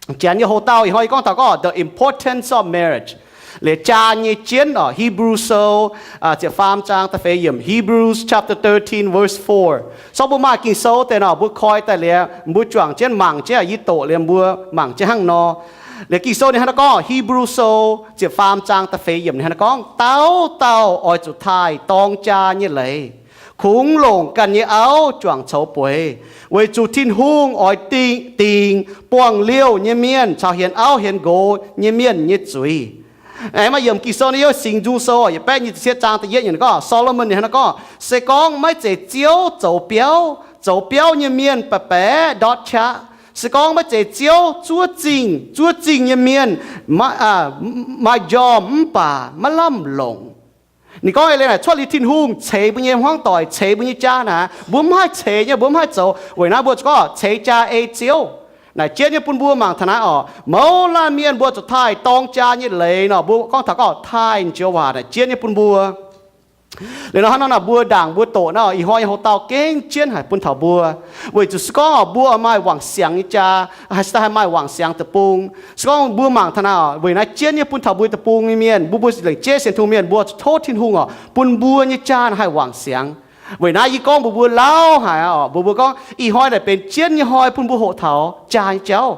Janx nyei hoc-dauh ih hnoi yie gorngv taux gorngv the importance of marriage, liuz jaa nyei jienv oc. Hebrew Sou ziepc faam zaang da'feix yiemc, Hebrews chapter thirteen verse four. Sorng mbuo maaih Ging-Sou deix nor, mbuo koi daaih liuz mbuo juangc jienv mangc jienv, yie doqc liuz mbuo mangc jienv hnangv nor. Liuz Ging-Sou ninh hnangv naaiv gorngv, Hebrew Sou ziepc faam zaang da'feix yiemc ninh hnangv naaiv gorngv, dauh dauh oix zuqc taaih dorng jaa nyei leiz, kungx longc ganh nyei auv juangc coux bueix, weic zuqc Tin-Hungh oix dingc buangh-liouh nyei mienh caux hienx auv hienx nqox nyei mienh nyei zuiz. Aengx maaih yiemc Ging-Sou naaiv yiem Singx Nzung Sou yietc baeqv nyic ziepc cietv zaang da'yietv yiemc gorngv, Solomon ninh hnangv naaiv gorngv, se gorngv maiv zeiz Ziouv zoux biauv, zoux biauv nyei mienh baeqc baeqc ndortv qaqv. Se gorngv maiv zeiz Ziouv zuov zingh, zuov zingh nyei mienh maaih njormh mv baac maiv lamh longc. Ninh gorngv eix leiz naaic, cuotv liuz Tin-Hungh ceix mbuo nyei hmuangv doic, ceix mbuo nyei jaa naaic, mbuo mv haih ceix nyei, mbuo mv haih zoux. Weic naaiv mbuo gorngv ceix jaa ei Ziouv. Naaic jienv nyei bun mbuo mangc taux naaiv oc, mouz laanh mienh mbuo zuqc taaih dorng jaa nyei leiz nor, mbuo gorngv taux gorngv taaih joux waac naaic jienv nyei bun mbuo. Liuz nor hnangv nor naaic mbuo ndaangc mbuo doqc naaiv oc, ih hnoi nyei hoc-dauh gengh jienv haic bun taux mbuo. Weic zuqc se gorngv oc mbuo maaih wangc siangx nyei jaa, haih se daaih haih maaih wangc siangx deic-bung. Se gorngv mbuo mangc taux naaiv oc, weic naaiv jienv nyei bun taux mbuo deic-bung nyei mienh, mbuo, mbuo lengc jeiv sienx Tin-Hungh mienh mbuo zuqc tov Tin-Hungh oc bun mbuo nyei jaa naaic haih wangc siangx. Weic naaiv yie gorngv mbuox mbuo lauh haic oc, mbuox mbuo gorngv ih hnoi naaic benx jienv nyei hnoi bun mbuo hoqc taux jaa nyei jauv.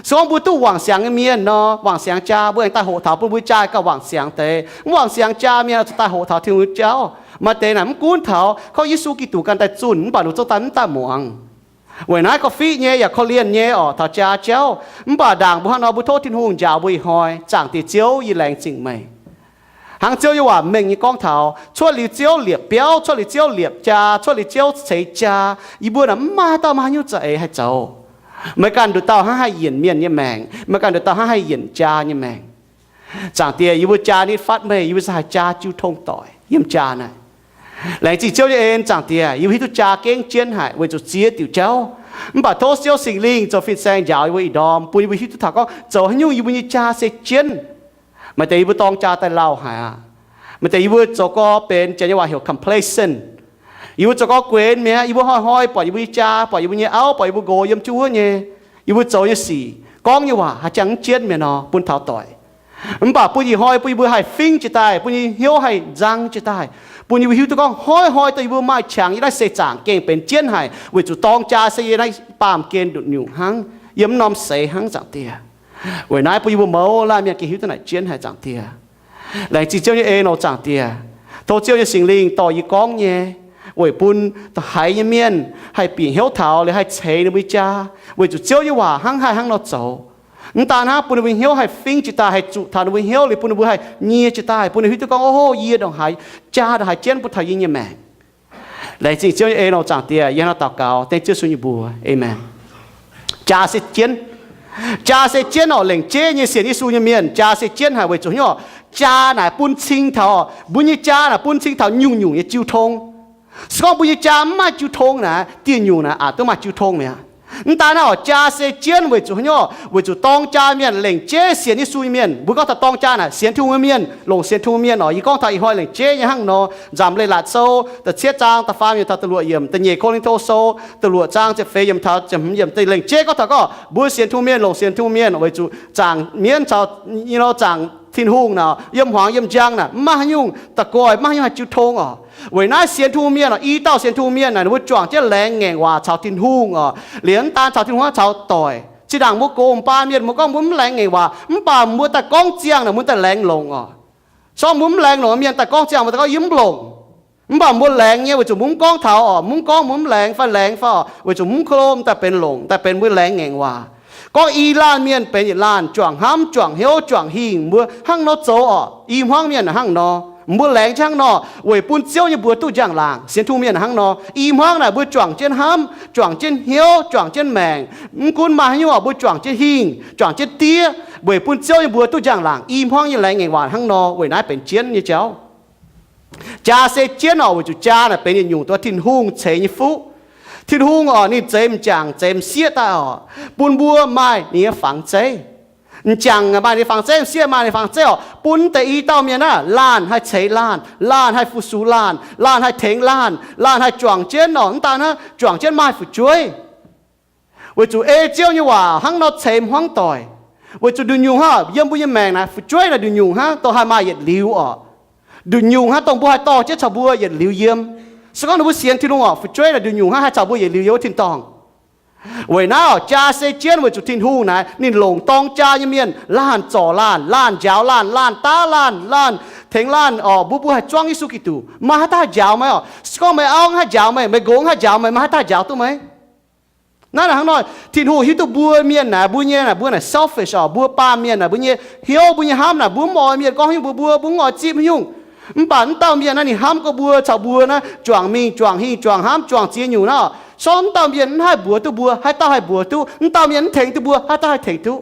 Se gorngv mbuo duqv wangc siangx nyei mienh nor, wangc siangx jaa, mbuo aengx daaih hoqc taux bun mbuo jaa gauh wangc siangx deix. Mv wangc siangx jaa mienh oix zuqc daaih hoqc taux Tin-Hungh nyei jauv. Maaih deix naaic mv gunv taux gorngv Yesu Giduc ganh daaih zunh mv baac ninh zungv daaih mv daaih muangx. Weic naaiv korv-fiqv nyei yaac korv-lienh nyei oc taux jaa jauv. Mv baac ndaangc mbuo hnangv nor mbuo tov Tin-Hungh njaaux mbuo ih hnoi, Zaangc Diex Ziouv, yie laengz zingh meih. Hnangv Ziouv nyei waac mengh nyei gorngv taux, cuotv liuz Ziouv liepc biauv, cuotv liuz Ziouv liepc jaa, cuotv liuz Ziouv ceix jaa, yie mbuo naaic mv maaih haaix dauh maaih haaix nyungc za'eix haih zoux. Meih ganh nduqc dauh hnangv haih yienc mienh nyei maengc, meih ganh nduqc dauh hnangv haih yienc jaa nyei maengc. Zaangc Diex, yie mbuo jaa nitv fatv meih, yie mbuo se haih jaa jiu tong doic yiem jaa naaic. Laengz zingh Ziouv nyei en, Zaangc Diex, yie mbuo hiuv duqv jaa gengh jienv haic weic zuqc ziex diuc jauv. Mv baac tov Ziouv Singx Lingh zoux fin-saeng njaaux yie mbuo ih ndorm, bun yie mbuo hiuv duqv taux gorngv zoux haaix nyungc yie mbuo nyei jaa se jienv. Maaih deix yie mbuo dorng jaa daaih lauh haic aqv. Maaih deix yie mbuo zoux gorx benx janx nyei waac heuc complacent. Yie mbuo zoux gorx guenx mi'aqv. Yie mbuo hnoi-hnoi buatc yie mbuo nyei jaa, buatc yie mbuo nyei auv, buatc yie mbuo nqox yiem jienv wuov nyei, yie mbuo zoux nyei sic, gorngv nyei waac haaix jangx mv jienv mi'aqv nor bun taux doic. Mv baac bun ih hnoi bun yie mbuo haih fingx jiez daaih, bun yie hnyouv haih nzang jiez daaih, bun yie mbuo hiuv duqv gorngv hnoi-hnoi dongh yie mbuo maaih qangx yiem naaiv seix zaangc gengh benx jienv haic, weic zuqc dorng jaa se yiem naaiv baamh gen nduqc nyungc hnangv, yiem mv norm seix hnangv, Zaangc Diex. Weic naaiv bun yie mbuo mouz laanh mienh gengh hiuv duqv naaic jienv haic, Zaangc Diex. Laengz zingh Ziouv nyei en oc, Zaangc Diex. Tov Ziouv nyei Singx Lingh dorh yie gorngv nyei, weic bun haiz nyei mienh haih bieqc hnyouv taux liuz haih ceix ninh mbuo nyei jaa, weic zuqc Ziouv nyei waac hnangv haih hnangv nor zoux. Mv daan hnangv, bun ninh mbuo hnyouv haih fingx jiez daaih, haih zuqc taux ninh mbuo hnyouv liuz bun ninh mbuo haih nyie jiez daaih, bun ninh hiuv duqv gorngv, o, yie ndongc haaix, jaa ndongc haaix jienv bun taux yie nyei maengc. Laengz zingh Ziouv nyei en oc, Zaangc Diex. Yie hnangv nor daux gaux dengv Ziouv Yesu nyei mbuox, aamen. Jaa se jienv. Jaa se jienv oc. Lengc jeiv nyei sienx Yesu nyei mienh, jaa se jienv haic weic zuqc hnyouv oc, jaa naaic bun cing taux oc, mbuo nyei jaa naaic bun cing taux nyungc-nyungc nyei jiu tong. Se gorngv mbuo nyei jaa mv maaih jiu tong naaic, dieh nyungc naaic aqc duqv maaih jiu tong mi'aqv. Mv daan naaiv oc, jaa se jienv weic zuqc hnyouv oc, weic zuqc dorng jaa mienh, lengc jeiv sienx Yesu nyei mienh. Mbuo gorngv taux dorng jaa naaic sienx Tin-Hungh nyei mienh, longc sienx Tin-Hungh mienh oc. Yie gorngv taux ih hnoi lengc jeiv nyei hnangv nor, Nzamc Leiz-Latc Sou da'cietv zaang da'faam yiemc taux da'luoqc yiemc, da'nyeic Ko^lin^to Sou da'luoqc zaang ziepc feix yiemc taux ziepc hmz yiemc, lengc jeiv gorngv taux gorngv mbuo sienx Tin-Hungh mienh, longc sienx Tin-Hungh mienh weic zuqc zaangc mienv caux, you know, zaangc Tin-Hungh naaic yiem hmuangx yiem njang naaic mv maaih haaix nyungc da'goih, mv maaih haaix nyungc haih jiu tong oc. Weic naaiv sienx Tin-Hungh mienh oc, i dauh sienx Tin-Hungh mienh naaic ninh mbuo juangc jienv laengz ngaengc waac caux Tin-Hungh oc. Liuz mv daan caux Tin-Hungh, caux doic. Zinh ndaangc mbuo gox baan mienh mbuo gorngv mbuo mv laengz ngaengc waac, mv baac mbuo daaih gorngv ziangh naaic mbuo daaih laengz longc oc. Se gorngv mbuo mv laengz longc, mienh daaih gorngv ziangh mbuo daaih gorngv yie mv longc. Mv baac mbuo laengz nyei weic zuqc mbuo mv gorngv taux oc, mbuo mv gorngv mbuo mv laengz fai laengz fai oc, weic zuqc mv ko lo daaih benx longc, daaih benx mbuo laengz ngaengc waac. Gorngv i laanh mienh benx yietc laanh juangc hnamv, juangc hnyouv, juangc hingh, mbuo hnangv nor zoux oc. I hmuangv mienh hnangv nor, mbuo laengz jienv hnangv nor weic bun Ziouv nyei mbuox duqv njang-laangc. Sienx Tin-Hungh mienh hnangv nor, i hmuangv naaic mbuo juangc jienv hnamv, juangc jienv hnyouv, juangc jienv maengc. Mv gunv maaih haaix nyungc oc, mbuo juangc jienv hingh, juangc jienv diev, weic bun Ziouv nyei mbuox duqv njang-laangc. I hmuangv nyei laengz ngaengc waac hnangv nor, weic naaiv benx jienv nyei jauv. Jaa se jienv oc, weic zuqc jaa naaic benx yietc nyungc duqv Tin-Hungh ceix nyei fuqv. Tin-Hungh oc, ninh zeix m'jangc zeix m'sieqv daaih oc, bun mbuo maaih ninh nyei fangx zeiv. M'jangc maaih ninh fangx zeiv, m'sieqv maaih ninh fangx zeiv oc, bun deix i dauh mienh naaic, laanh haih ceix laanh, laanh haih fu-sux laanh, laanh haih tengx laanh, laanh haih juangc jienv oc, mv daan hnangv, juangc jienv maaih fu'jueiv. Weic zuqc ei Ziouv nyei waac hnangv nor ceix hmuangv doic. Weic zuqc nduqc nyungc hnangv yiem mbuo nyei maengc naaic fu'jueiv naaic nduqc nyungc hnangv dongh haih maaih yietc liuz oc. Nduqc nyungc hnangv dongh mbuo haih dorh jienv caux mbuo yietc liuz yiem. Se gorngv ninh mbuo sienx Tin-Hungh oc, fu'jueiv naaic nduqc nyungc hnangv haih caux mbuo yietc liuz yiem wuov tin-dorngh. Weic naaiv oc, jaa se jienv weic zuqc Tin-Hungh naaic ninh longc dorng jaa nyei mienh, laanh zorc laanh, laanh njaaux laanh, laanh daav laanh, laanh tengx laanh oc, mbuo, mbuo haih zuangv Yesu Giduc. Maaih haaix dauh haih njaaux meih oc? Se gorngv meih auv haih njaaux meih, meih nqox haih njaaux meih, maaih haaix dauh haih njaaux duqv meih? Naaiv hnangv nor, Tin-Hungh hiuv duqv mbuo mienh naaic, mbuo nyei naaic, mbuo naaic selfish oc, mbuo baamh mienh naaic, mbuo nyei hnyouv, mbuo nyei hnamv naaic, mbuo mv oix mienh gorngv haaix nyungc mbuox mbuo, mbuo mv oix zipv haaix nyungc. Mv baac wuov dauh mienh naaiv ninh hnamv gorngv mbuo caux mbuo naaiv juangc mingh juangc hingh juangc hnamv juangc ziex nyungc naaiv oc, se gorngv wuov dauh mienh mv haih mbuox duqv mbuo, haaix dauh haih mbuox duqv? Wuov dauh mienh mv tengx duqv mbuo, haaix dauh haih tengx duqv?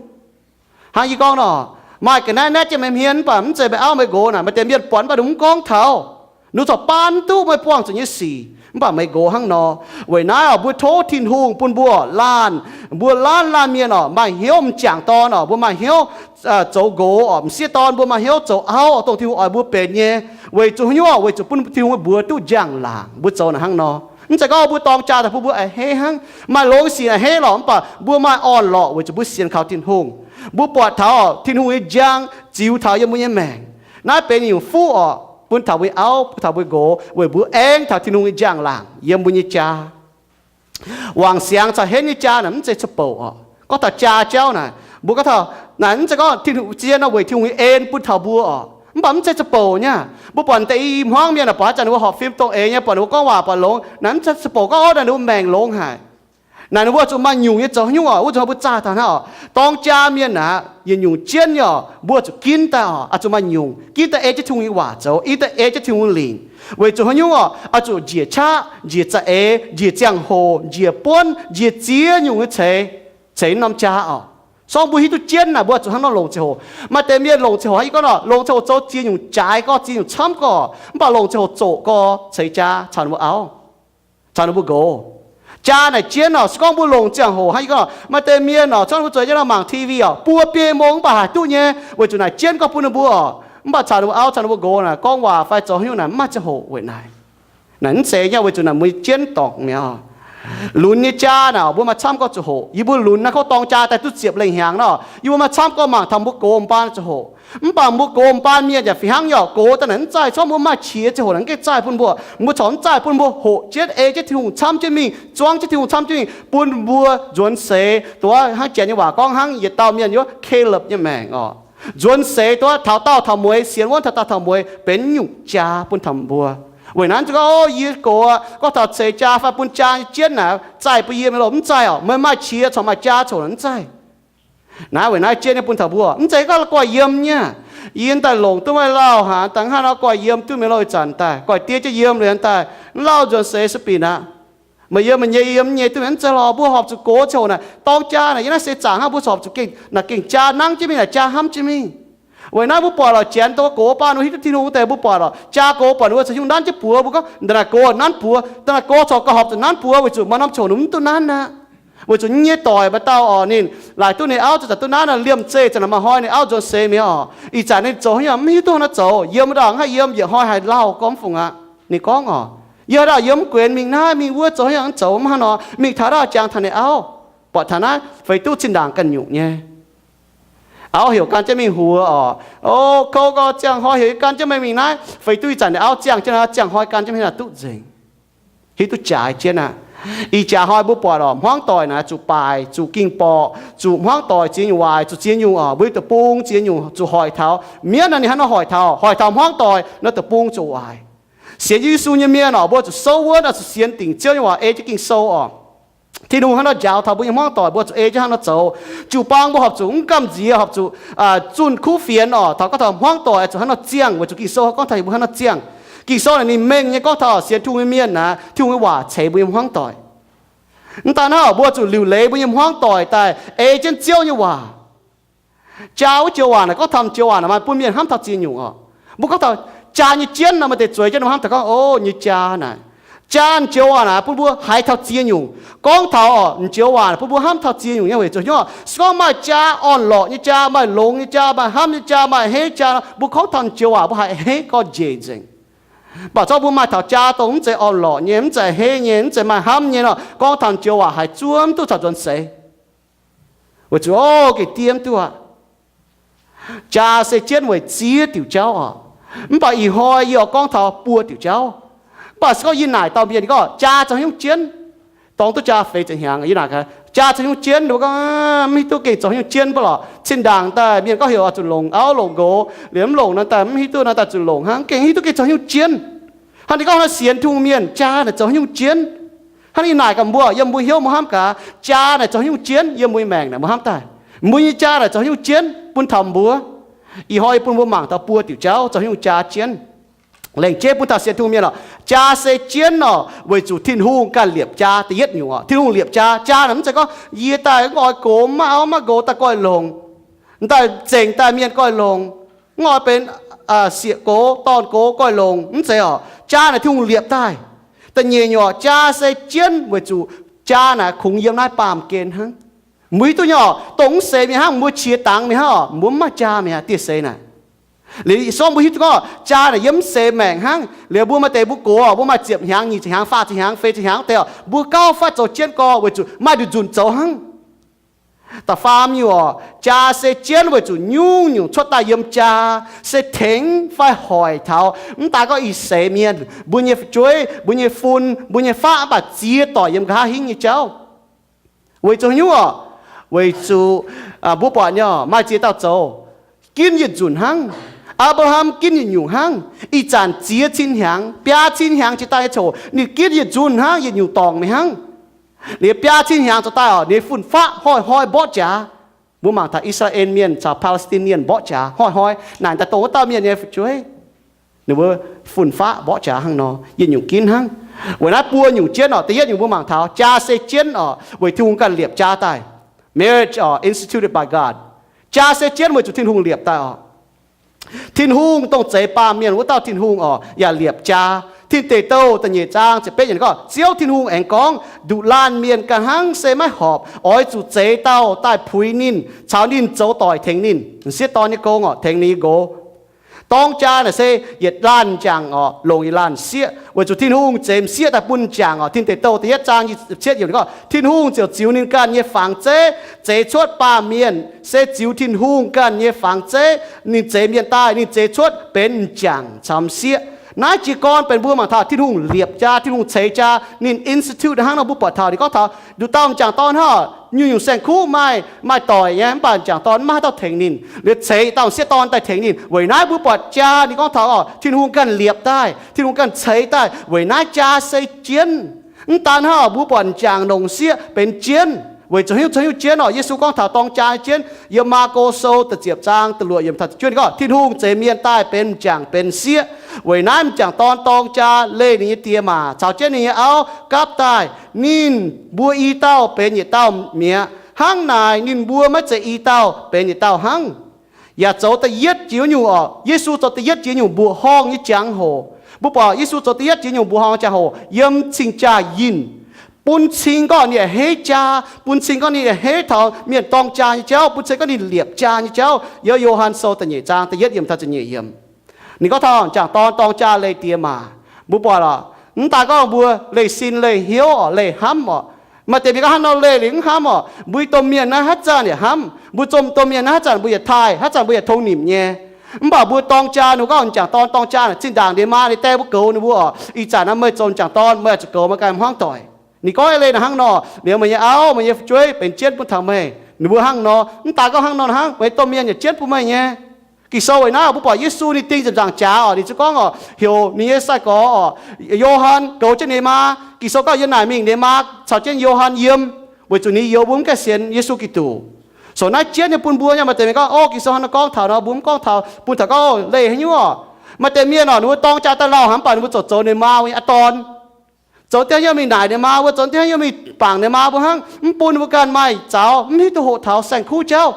Hnangv yie gorngv nor, maaih ga'naaiv naetv jienv meih hmien mv baac mv zeiz meih auv meih nqox naaic, maaih deix mienh buatc mv baac ninh mv gorngv taux. Ninh corc baan mv duqv meih buangh zuqc nyei sic, mv baac meih nqox hnangv nor. Weic naaiv oc, mbuo tov Tin-Hungh bun mbuo laanh, mbuo laanh laanh mienh oc, maaih hnyouv m'jangc dorn oc, mbuo maaih hnyouv zoux nqox oc, m'sieqv dorn, mbuo maaih hnyouv zoux auv oc, dongh Tin-Hungh oix mbuo benx nyei. Weic zuqc haaix nyungc oc? Weic zuqc bun Tin-Hungh mbuox duqv njang-laangc. Mbuo zoux naaic hnangv nor. Mv zeiz gorngv mbuo dorng jaa daaih bun mbuo a'hneiv hnangv, maaih longx sic a'hneiv lorqc, mv baac mbuo maaih orn-lorqc weic zuqc mbuo sienx kaux Tin-Hungh. Mbuo buatc taux Tin-Hungh nyei njang ziux taux yiem mbuo nyei maengc. Naaiv benx nyungc fuqv oc, bun taux mbuo nyei auv, bun taux mbuo nqox, weic mbuo aengx taux Tin-Hungh nyei njang-laangc yiem mbuo nyei jaa. Wangc siangx caux henv nyei jaa naaic mv zeiz ca'bouc oc. Gorngv taux jaa jauv naaic, mbuo gorngv taux naaic mv zeiz gorngv Tin-Hungh zien nor weic Tin-Hungh nyei en bun taux mbuo oc. Mv baac mv zeiz ca'bouc nyei. Mbuo buatc deix i hmuangv mienh naaic, buatc haaix zanc ninh mbuo horpc fim dongh eix nyei, buatc ninh mbuo gorngv waac buatc longx, naaic mv zeiz ca'bouc gorngv orv naaic ninh mbuo maengc longx haic. Naaic ninh mbuo zuqc maaih nyungc nyei zoux haaix nyungc oc, wuov zuqc mbuo zaah taux naaiv oc. Dorng jaa mienh naaic, yietc nyungc jienv nyei oc, mbuo zuqc ginv daaih oc, oix zuqc maaih nyungc ginv daaih ei jienv Tin-Hungh nyei waac zoux, ginv daaih ei jienv Tin-Hungh nyei lingc. Weic zuqc haaix nyungc oc? Oix zuqc njiec qaqv, njiec za'eix, njiec ziangh hoc, njiec buonv, njiec ziex nyungc nyei ceix, ceix norm jaa oc. Se gorngv mbuo hiuv duqv jienv naaic, mbuo zuqc hnangv nor longc ziangh hoc. Maaih deix mienh longc ziangh hoc hnangv yie gorngv nor, longc ziangh hoc zoux ziex nyungc jaaix gorx, ziex nyungc camv gorx, mv baac longc ziangh hoc zoqc gorx ceix jaa caux ninh mbuo auv, caux ninh mbuo nqox. Jaa naaic jienv oc, se gorngv mbuo longc ziangh hoc hnangv yie gorngv nor, maaih deix mienh oc, se gorngv mbuo zueiz jienv nor mangc T V oc, buo biei mong mv baac haiz duqv nyei, weic zuqc naaic jienv gorngv bun ninh mbuo oc, mv baac caux ninh mbuo auv caux ninh mbuo nqox naaic gorngv waac fai zoux haaix nyungc naaic mv maaih ziangh hoc weic naaic. Naaic mv zeiz nyei, weic zuqc naaic mbuo jienv dorngc mi'aqv. Lunx nyei jaa naaic, mbuo maaih camv gorx ziangh hoc. Yie mbuo lunx naaiv kov dorng jaa daaih duqv ziepc lengh hnyangx nor, yie mbuo maaih camv gorx mangc taux mbuo gox m'baan ziangh hoc. Mv baac mbuo gox m'baan mienh yaac fih hnangv nyei oc, gox daaih naaic mv zaih, se gorngv mbuo maaih qiex ziangh hoc naaic mv gaengh zaih bun mbuo. Mbuo corc mv zaih bun mbuo hoqc jienv, ei jienv Tin-Hungh camv jienv mingh, zuangv jienv Tin-Hungh camv jienv mingh, bun mbuo nzuonx seix, duqv hnangv janx nyei waac gorngv hnangv yietc dauh mienh yiem Caleb nyei maengc oc. Nzuonx seix duqv taux daauh taux mueiz, sienx wuonv taux daauh taux mueiz, benx nyungc jaa bun taux mbuo. Weic naaiv gorngv, o, yie gox aqv, gorngv taux ceix jaa fai bun jaa nyei jienv naaic zaih bun yie mingh loh, mv zaih oc. Meih maaih qiex corc maaih jaa ziangh hoc naaic mv zaih. Naaiv weic naaiv jienv nyei bun taux mbuo, mv zeiz gorngv la'guaih yiem nyei. Yie daaih longc duqv meih lauh haic, daaih hnangv nor guaih yiem duqv mingh loh, ih zanc daaih guaih diev jienv yiem liuz daaih, mv lauh nzuonx seix sueih binc aqv. Meih yiem meih nyei, yie yiem yie nyei duqv mingh, mv zeiz lorqc. Mbuo horpc zuqc gox ziangh hoc naaic, dorng jaa naaic, yie naaiv seix zaangc hnangv, mbuo horpc zuqc gengh, naaic gengh jaa nangv jienv mingh, naaic jaa hnamv jienv mingh. Weic naaiv mbuo buatc lorqc, janx dongh gox baan wuov hiuv duqv Tin-Hungh deix, mbuo buatc lorqc, jaa gox buatc ninh mbuo caux Tin-Hungh nanv jienv buoz, mbuo gorngv, naaic gox nanv buoz, naaic gox corc gauh horpc zuqc nanv buoz, weic zuqc maaih norm ziangh hoc ninh mv duqv nanv aqv. Weic zuqc nyei doic maaih dauh oc, ninh laaic duqv ninh auv zanc duqv nanv, liemh zeih zanc maaih hnoi ninh auv nzuonx seix mi'aqv oc. Ih zanc ninh zoux haaix nyungc mv hiuv duqv, hnangv nor zoux, yiem wuov ndaangc hnangv yiem, yietc hnoi haaix lauh gorngv mv fungc aqv. Ninh gorngv oc, yie haaix dauh yiem mv guenx, mingh naaiv mingh wuov, zoux haaix nyungc mv zoux, mv hnangv nor, mingh taux ndaangc jangx taux ninh auv, buatc taux naaiv feix duqv zinh ndaangc ganh nyungc nyei. Auv heuc gan jienv mingh huox oc. O, kouv gau, ziangh hnoi heuc yie gan jienv meih mingh naaiv, feix duqv ih zanc ninh auv ziangh jienv, ziangh hnoi gan jienv mingh naaic duqv nzengc. Hiuv duqv jaaix jienv aqv. Ih jaax hnoi mbuo buatc oc, hmuangv doic naaic zuqc baaic, zuqc ging borqc, zuqc hmuangv doic ziex nyungc waaic, zuqc ziex nyungc oc, mbuo deic-bung ziex nyungc zuqc hoic taux. Mienv naaic ninh hnangv nor hoic taux, hoic taux hmuangv doic nor deic-bung zuqc waaic. Sienx Yesu nyei mienh oc, mbuo zuqc souv wuonv oc, zuqc sienx dingc Ziouv nyei waac, ei jienv Ging-Sou oc. Tin-Hungh hnangv nor njaaux taux mbuo nyei hmuangv doic, mbuo zuqc ei jienv hnangv nor zoux. Jiu-baang mbuo horpc zuqc mv gamh nziex, horpc zuqc zunh kuv fienx oc. Taux gorngv taux hmuangv doic zuqc hnangv nor ziangh, weic zuqc Ging-Sou gorngv taux yie mbuo hnangv nor ziangh. Ging-Sou naaic ninh mengh nyei gorngv taux sienx Tin-Hungh nyei mienh naaic, Tin-Hungh nyei waac ceix mbuo nyei hmuangv doic. Mv daan hnangv, mbuo zuqc liuc leiz mbuo nyei hmuangv doic daaih ei jienv Ziouv nyei waac. Jaa wuov joux waac naaic, gorngv taux joux waac naaic maaih bun mienh hnamv taux ziex nyungc oc. Mbuo gorngv taux jaa nyei jienv nor, maaih deix zueiz jienv hnamv taux gorngv, o, nyei jaa naaic. Jaa joux waac naaic bun mbuo haiz taux ziex nyungc. Gorngv taux oc, joux waac naaic bun mbuo hnamv taux ziex nyungc nyei weic zuqc hnyouv. Se gorngv maaih jaa orn-lorqc nyei jaa, maaih longx nyei jaa, maaih hnamv nyei jaa, maaih a'hneiv jaa nor, mbuo gorngv taux joux waac mbuo haiz a'hneiv gorngv njiec nzengc. Mv baac zorqv mbuo maaih taux jaa dongh mv zeiz orn-lorqc nyei, mv zeiz a'hneiv nyei, mv zeiz maaih hnamv nyei nor, gorngv taux joux waac haiz zuov mv duqv caux nzuonx seix. Weic zuqc, o, gengh diev duqv aqv. Jaa se jienv weic ziex diuc jauv oc. Mv baac ih hnoi yie oix gorngv taux buo diuc jauv. Mv baac se gorngv yie naaic dauh mienh, yie gorngv, jaa zoux haaix nyungc jienv? Dorng duqv jaa feix ziepc hnyangx, yie naaic, jaa zoux haaix nyungc jienv? Ninh mbuo gorngv, mv hiuv duqv, gengh zoux haaix nyungc jienv mv baac lorqc. Cin-ndaangc daaih mienh gorngv heuc oix zuqc longc auv longc nqox, liemh mv longc nor daaih mv hiuv duqv, nor daaih zuqc longc hnangv, gengh hiuv duqv gengh zoux haaix nyungc jienv. Hnangv ninh gorngv naaiv sienx Tin-Hungh mienh, jaa naaic zoux haaix nyungc jienv? Hnangv yie naaic gaax mbuo, yiem mbuo hnyouv mbuo hnamv gaax, jaa naaic zoux haaix nyungc jienv yiem mbuo maengc naaic mbuo hnamv daaih? Mbuo nyei jaa naaic zoux haaix nyungc jienv bun taux mbuo? Ih hnoi yie bun mbuo mangc taux buo diuc jauv zoux haaix nyungc jaa jienv. Laengz jienv bun taux sienx Tin-Hungh mienh oc, jaa se jienv oc, weic zuqc Tin-Hungh ganh liepc jaa da'yietv nyungc oc. Tin-Hungh liepc jaa. Jaa naaic mv zeiz gorngv yie daaih mv oix gox, mv maaih auv mv maaih nqox daaih goiv longc, daaih zengc daaih mienh goiv longc, mv oix benx sieqv gox dorn gox goiv longc, mv zeiz oc. Jaa naaic Tin-Hungh liepc daaih. Da'nyeic nyungc oc, jaa se jienv weic zuqc jaa naaic kungx yiem naaiv baamh gen hnangv. Mbuo hiuv duqv nyei oc, dongh mv seix mingh hnangv, mbuo qiex dangx mingh hnangv oc, mbuo mv maaih jaa mingh aqv, dieh seix naaic. Liuz song mbuo hiuv duqv gorngv jaa naaic yiem mv seix maengc hnangv. Liuz mbuo maaih deix mbuo gox, mbuo maaih ziepc hnyangx, nyic ziepc hnyangx, faah ziepc hnyangx, feix ziepc hnyangx deix oc, mbuo gauh fatv zoux jienv gorx weic zuqc maaih nduqc nzunc zoux hnangv. Da'faam nyungc oc, jaa se jienv weic zuqc nyungc-nyungc cuotv daaih yiem jaa se tengx fai hoic taux mv daaih gorngv ih seix mienh, mbuo nyei fu'jueiv, mbuo nyei fun, mbuo nyei faqv, mv baac ziex doic yiem nqa'haav hingv nyei jauv. Weic zuqc haaix nyungc oc? Weic zuqc mbuo buatc nyei oc, maaih ziex dauh zoux ginv yietc nzunc hnangv. Apc^laa^ham ginv yietc nyungc hnangv. Ih zanc ziex cin hnyangx, biaa cin hnyangx jiex daaih nyei ziangh hoc ninh ginv yietc nzunc hnangv, yietc nyungc dorngc mingh hnangv. Liuz biaa cin hnyangx zoux daaih oc, ninh fun-faqv hnoi-hnoi mborqv jaax. Mbuo mangc taux I^saa^laa^en Mienh caux Paa^laa^si^tin Mienh mborqv jaax hnoi-hnoi, naaic daaih dongh wuov dauh mienh nyei fu'jueiv. Ninh mbuo fun-faqv mborqv jaax hnangv nor, yietc nyungc ginv hnangv. Weic naaiv buo nyungc jienv oc. Da'yietv nyungc mbuo mangc taux jaa se jienv oc, weic Tin-Hungh ganh liepc jaa daaih. Marriage oc, instituted by God. Jaa se jienv weic zuqc Tin-Hungh liepc daaih oc. Tin-Hungh dongh zeix baamh mienh wuov dauh Tin-Hungh oc, yaac liepc jaa. Tin Deic Douh da'nyeic zaang ziepc betv yiemc gorngv, Ziouv Tin-Hungh aengx gorngv, Nduqc laanh mienh ganh hnangv se maiv horpc. Oix zuqc zeix dauh daaih puix ninh, caux ninh zoux doic tengx ninh, m'sieqv dorn nyei gong oc, tengx ninh nyei nqox. Dorng jaa naaic se yietc laanh m'jangc oc, longc yietc laanh m'sieqv, weic zuqc Tin-Hungh zeix m'sieqv daaih bun m'jangc oc. Tin Deic Douh da'yietv zaang cietv yiemc gorngv, Tin-Hungh ziouc ziux ninh ganh nyei fangx zeiv zeix cuotv baamh mienh, se ziux Tin-Hungh ganh nyei fangx zeiv. Ninh zeix mienh daaih, ninh zeix cuotv benx m'jangc caux m'sieqv. Naaiv jiez gorn benx mbuo mangc taux Tin-Hungh liepc jaa, Tin-Hungh ceix jaa, ninh institute hnangv nor mbuo buatc taux ninh gorngv taux nduqc dauh m'jangc dorn hnangv, nyungc-nyungc saeng-kuv maaih, maaih doic nyei, mv baac m'jangc dorn maiv maaih haaix dauh tengx ninh. Liuz ceix dauh m'sieqv dorn daaih tengx ninh. Weic naaiv mbuo buatc jaa ninh gorngv taux oc, Tin-Hungh ganh liepc daaih, Tin-Hungh ganh ceix daaih. Weic naaiv jaa se jienv. Mv daan hnangv, mbuo buatc m'jangc longc sieqv benx jienv. Weic zuqc hiuv, zuqc hiuv jienv oc. Yesu gorngv taux dorng jaa jienv yiem Maako Sou da'ziepc zaang da'luoqc yiemc taux da'juov gorngv, Tin-Hungh zeix mienh daaih benx m'jangc benx sieqv. Weic naaiv m'jangc dorn dorng jaa leih ninh nyei die maac caux jienv ninh nyei auv gapv daaih, ninh mbuo i dauh benx yietc dauh mi'aqv. Hnangv naaic ninh mbuo maiv zeiz i dauh benx yietc dauh hnangv. Yaac zoux da'yietv jiex nyungc oc. Yesu zoux da'yietv jiex nyungc mbuoqc horngh nyei jangx-hoc. Mbuo buatc Yesu zoux da'yietv jiex nyungc mbuoqc horngh jangx-hoc yiem cing-jaa yinh. Bun cing gorngv ninh yaac heiv jaa, bun cing gorngv ninh yaac heiv taux mienh dorng jaa nyei jauv, bun cing gorngv ninh liepc jaa nyei jauv. Yiem Yo^han Sou da'nyeic zaang da'yietv yiemc taux ziepc nyeic yiemc, ninh gorngv taux m'jangc dorn dorng jaa leih die maac. Mbuo buatc oc, mv daan gorngv mbuo leih sin leih hnyouv oc, leih hnamv oc. Maaih deix mienh gorngv hnangv nor leih liuz mv hnamv oc. Mbuo domh mienh naaiv haaix zanc yaac hnamv, mbuo domh domh mienh naaiv haaix zanc mbuo yaac taaih, haaix zanc mbuo yaac tong nimc nyei. Mv baac mbuo dorng jaa, ninh gorngv m'jangc dorn dorng jaa naaic zinh ndaangc ninh maa ninh dae mbuo goux ninh mbuo oc, ih zanc naaiv meih zoux m'jangc dorn, meih oix zuqc goux meih ganh hmuangv doic. Ninh gorngv leiz naaic hnangv nor, liuz meih nyei auv, meih nyei fu'jueiv benx jienv bun taux meih, ninh mbuo hnangv nor. Mv daan gorngv hnangv nor hnangv, meih domh mienh yaac jienv bun meih nyei. Ging-Sou weic naaiv oc, mbuo buatc Yesu ninh ding ziepc nzaangc jaax oc, ninh ziouc gorngv oc, heuc ninh nyei sai-gorx oc, Yo^han goux jienv ninh maa. Ging-Sou gorngv yiem naaic mingh ninh maa caux jienv Yo^han yiem, weic zuqc ninh youx mbuo mv gaengh sienx Yesu Giduc. Sou naaiv jienv nyei bun mbuo nyei. Maaih deix mienh gorngv, o, Ging-Sou hnangv nor gorngv taux nor, mbuo mv gorngv taux, bun taux gorngv, o, leih haaix nyungc oc. Maaih deix mienh oc, ninh mbuo dorng jaa daaih lauh haic, mv baac ninh mbuo zoux zoux ninh maa wuov nyei aqv dorn. Zoux deix haaix nyungc mingh naaic ninh maa mbuo, zoux deix haaix nyungc mingh bangc ninh maa mbuo hnangv, mv bun ninh mbuo ganh maaih zaux, mv hiuv duqv hoqc taux saeng-kuv jauv.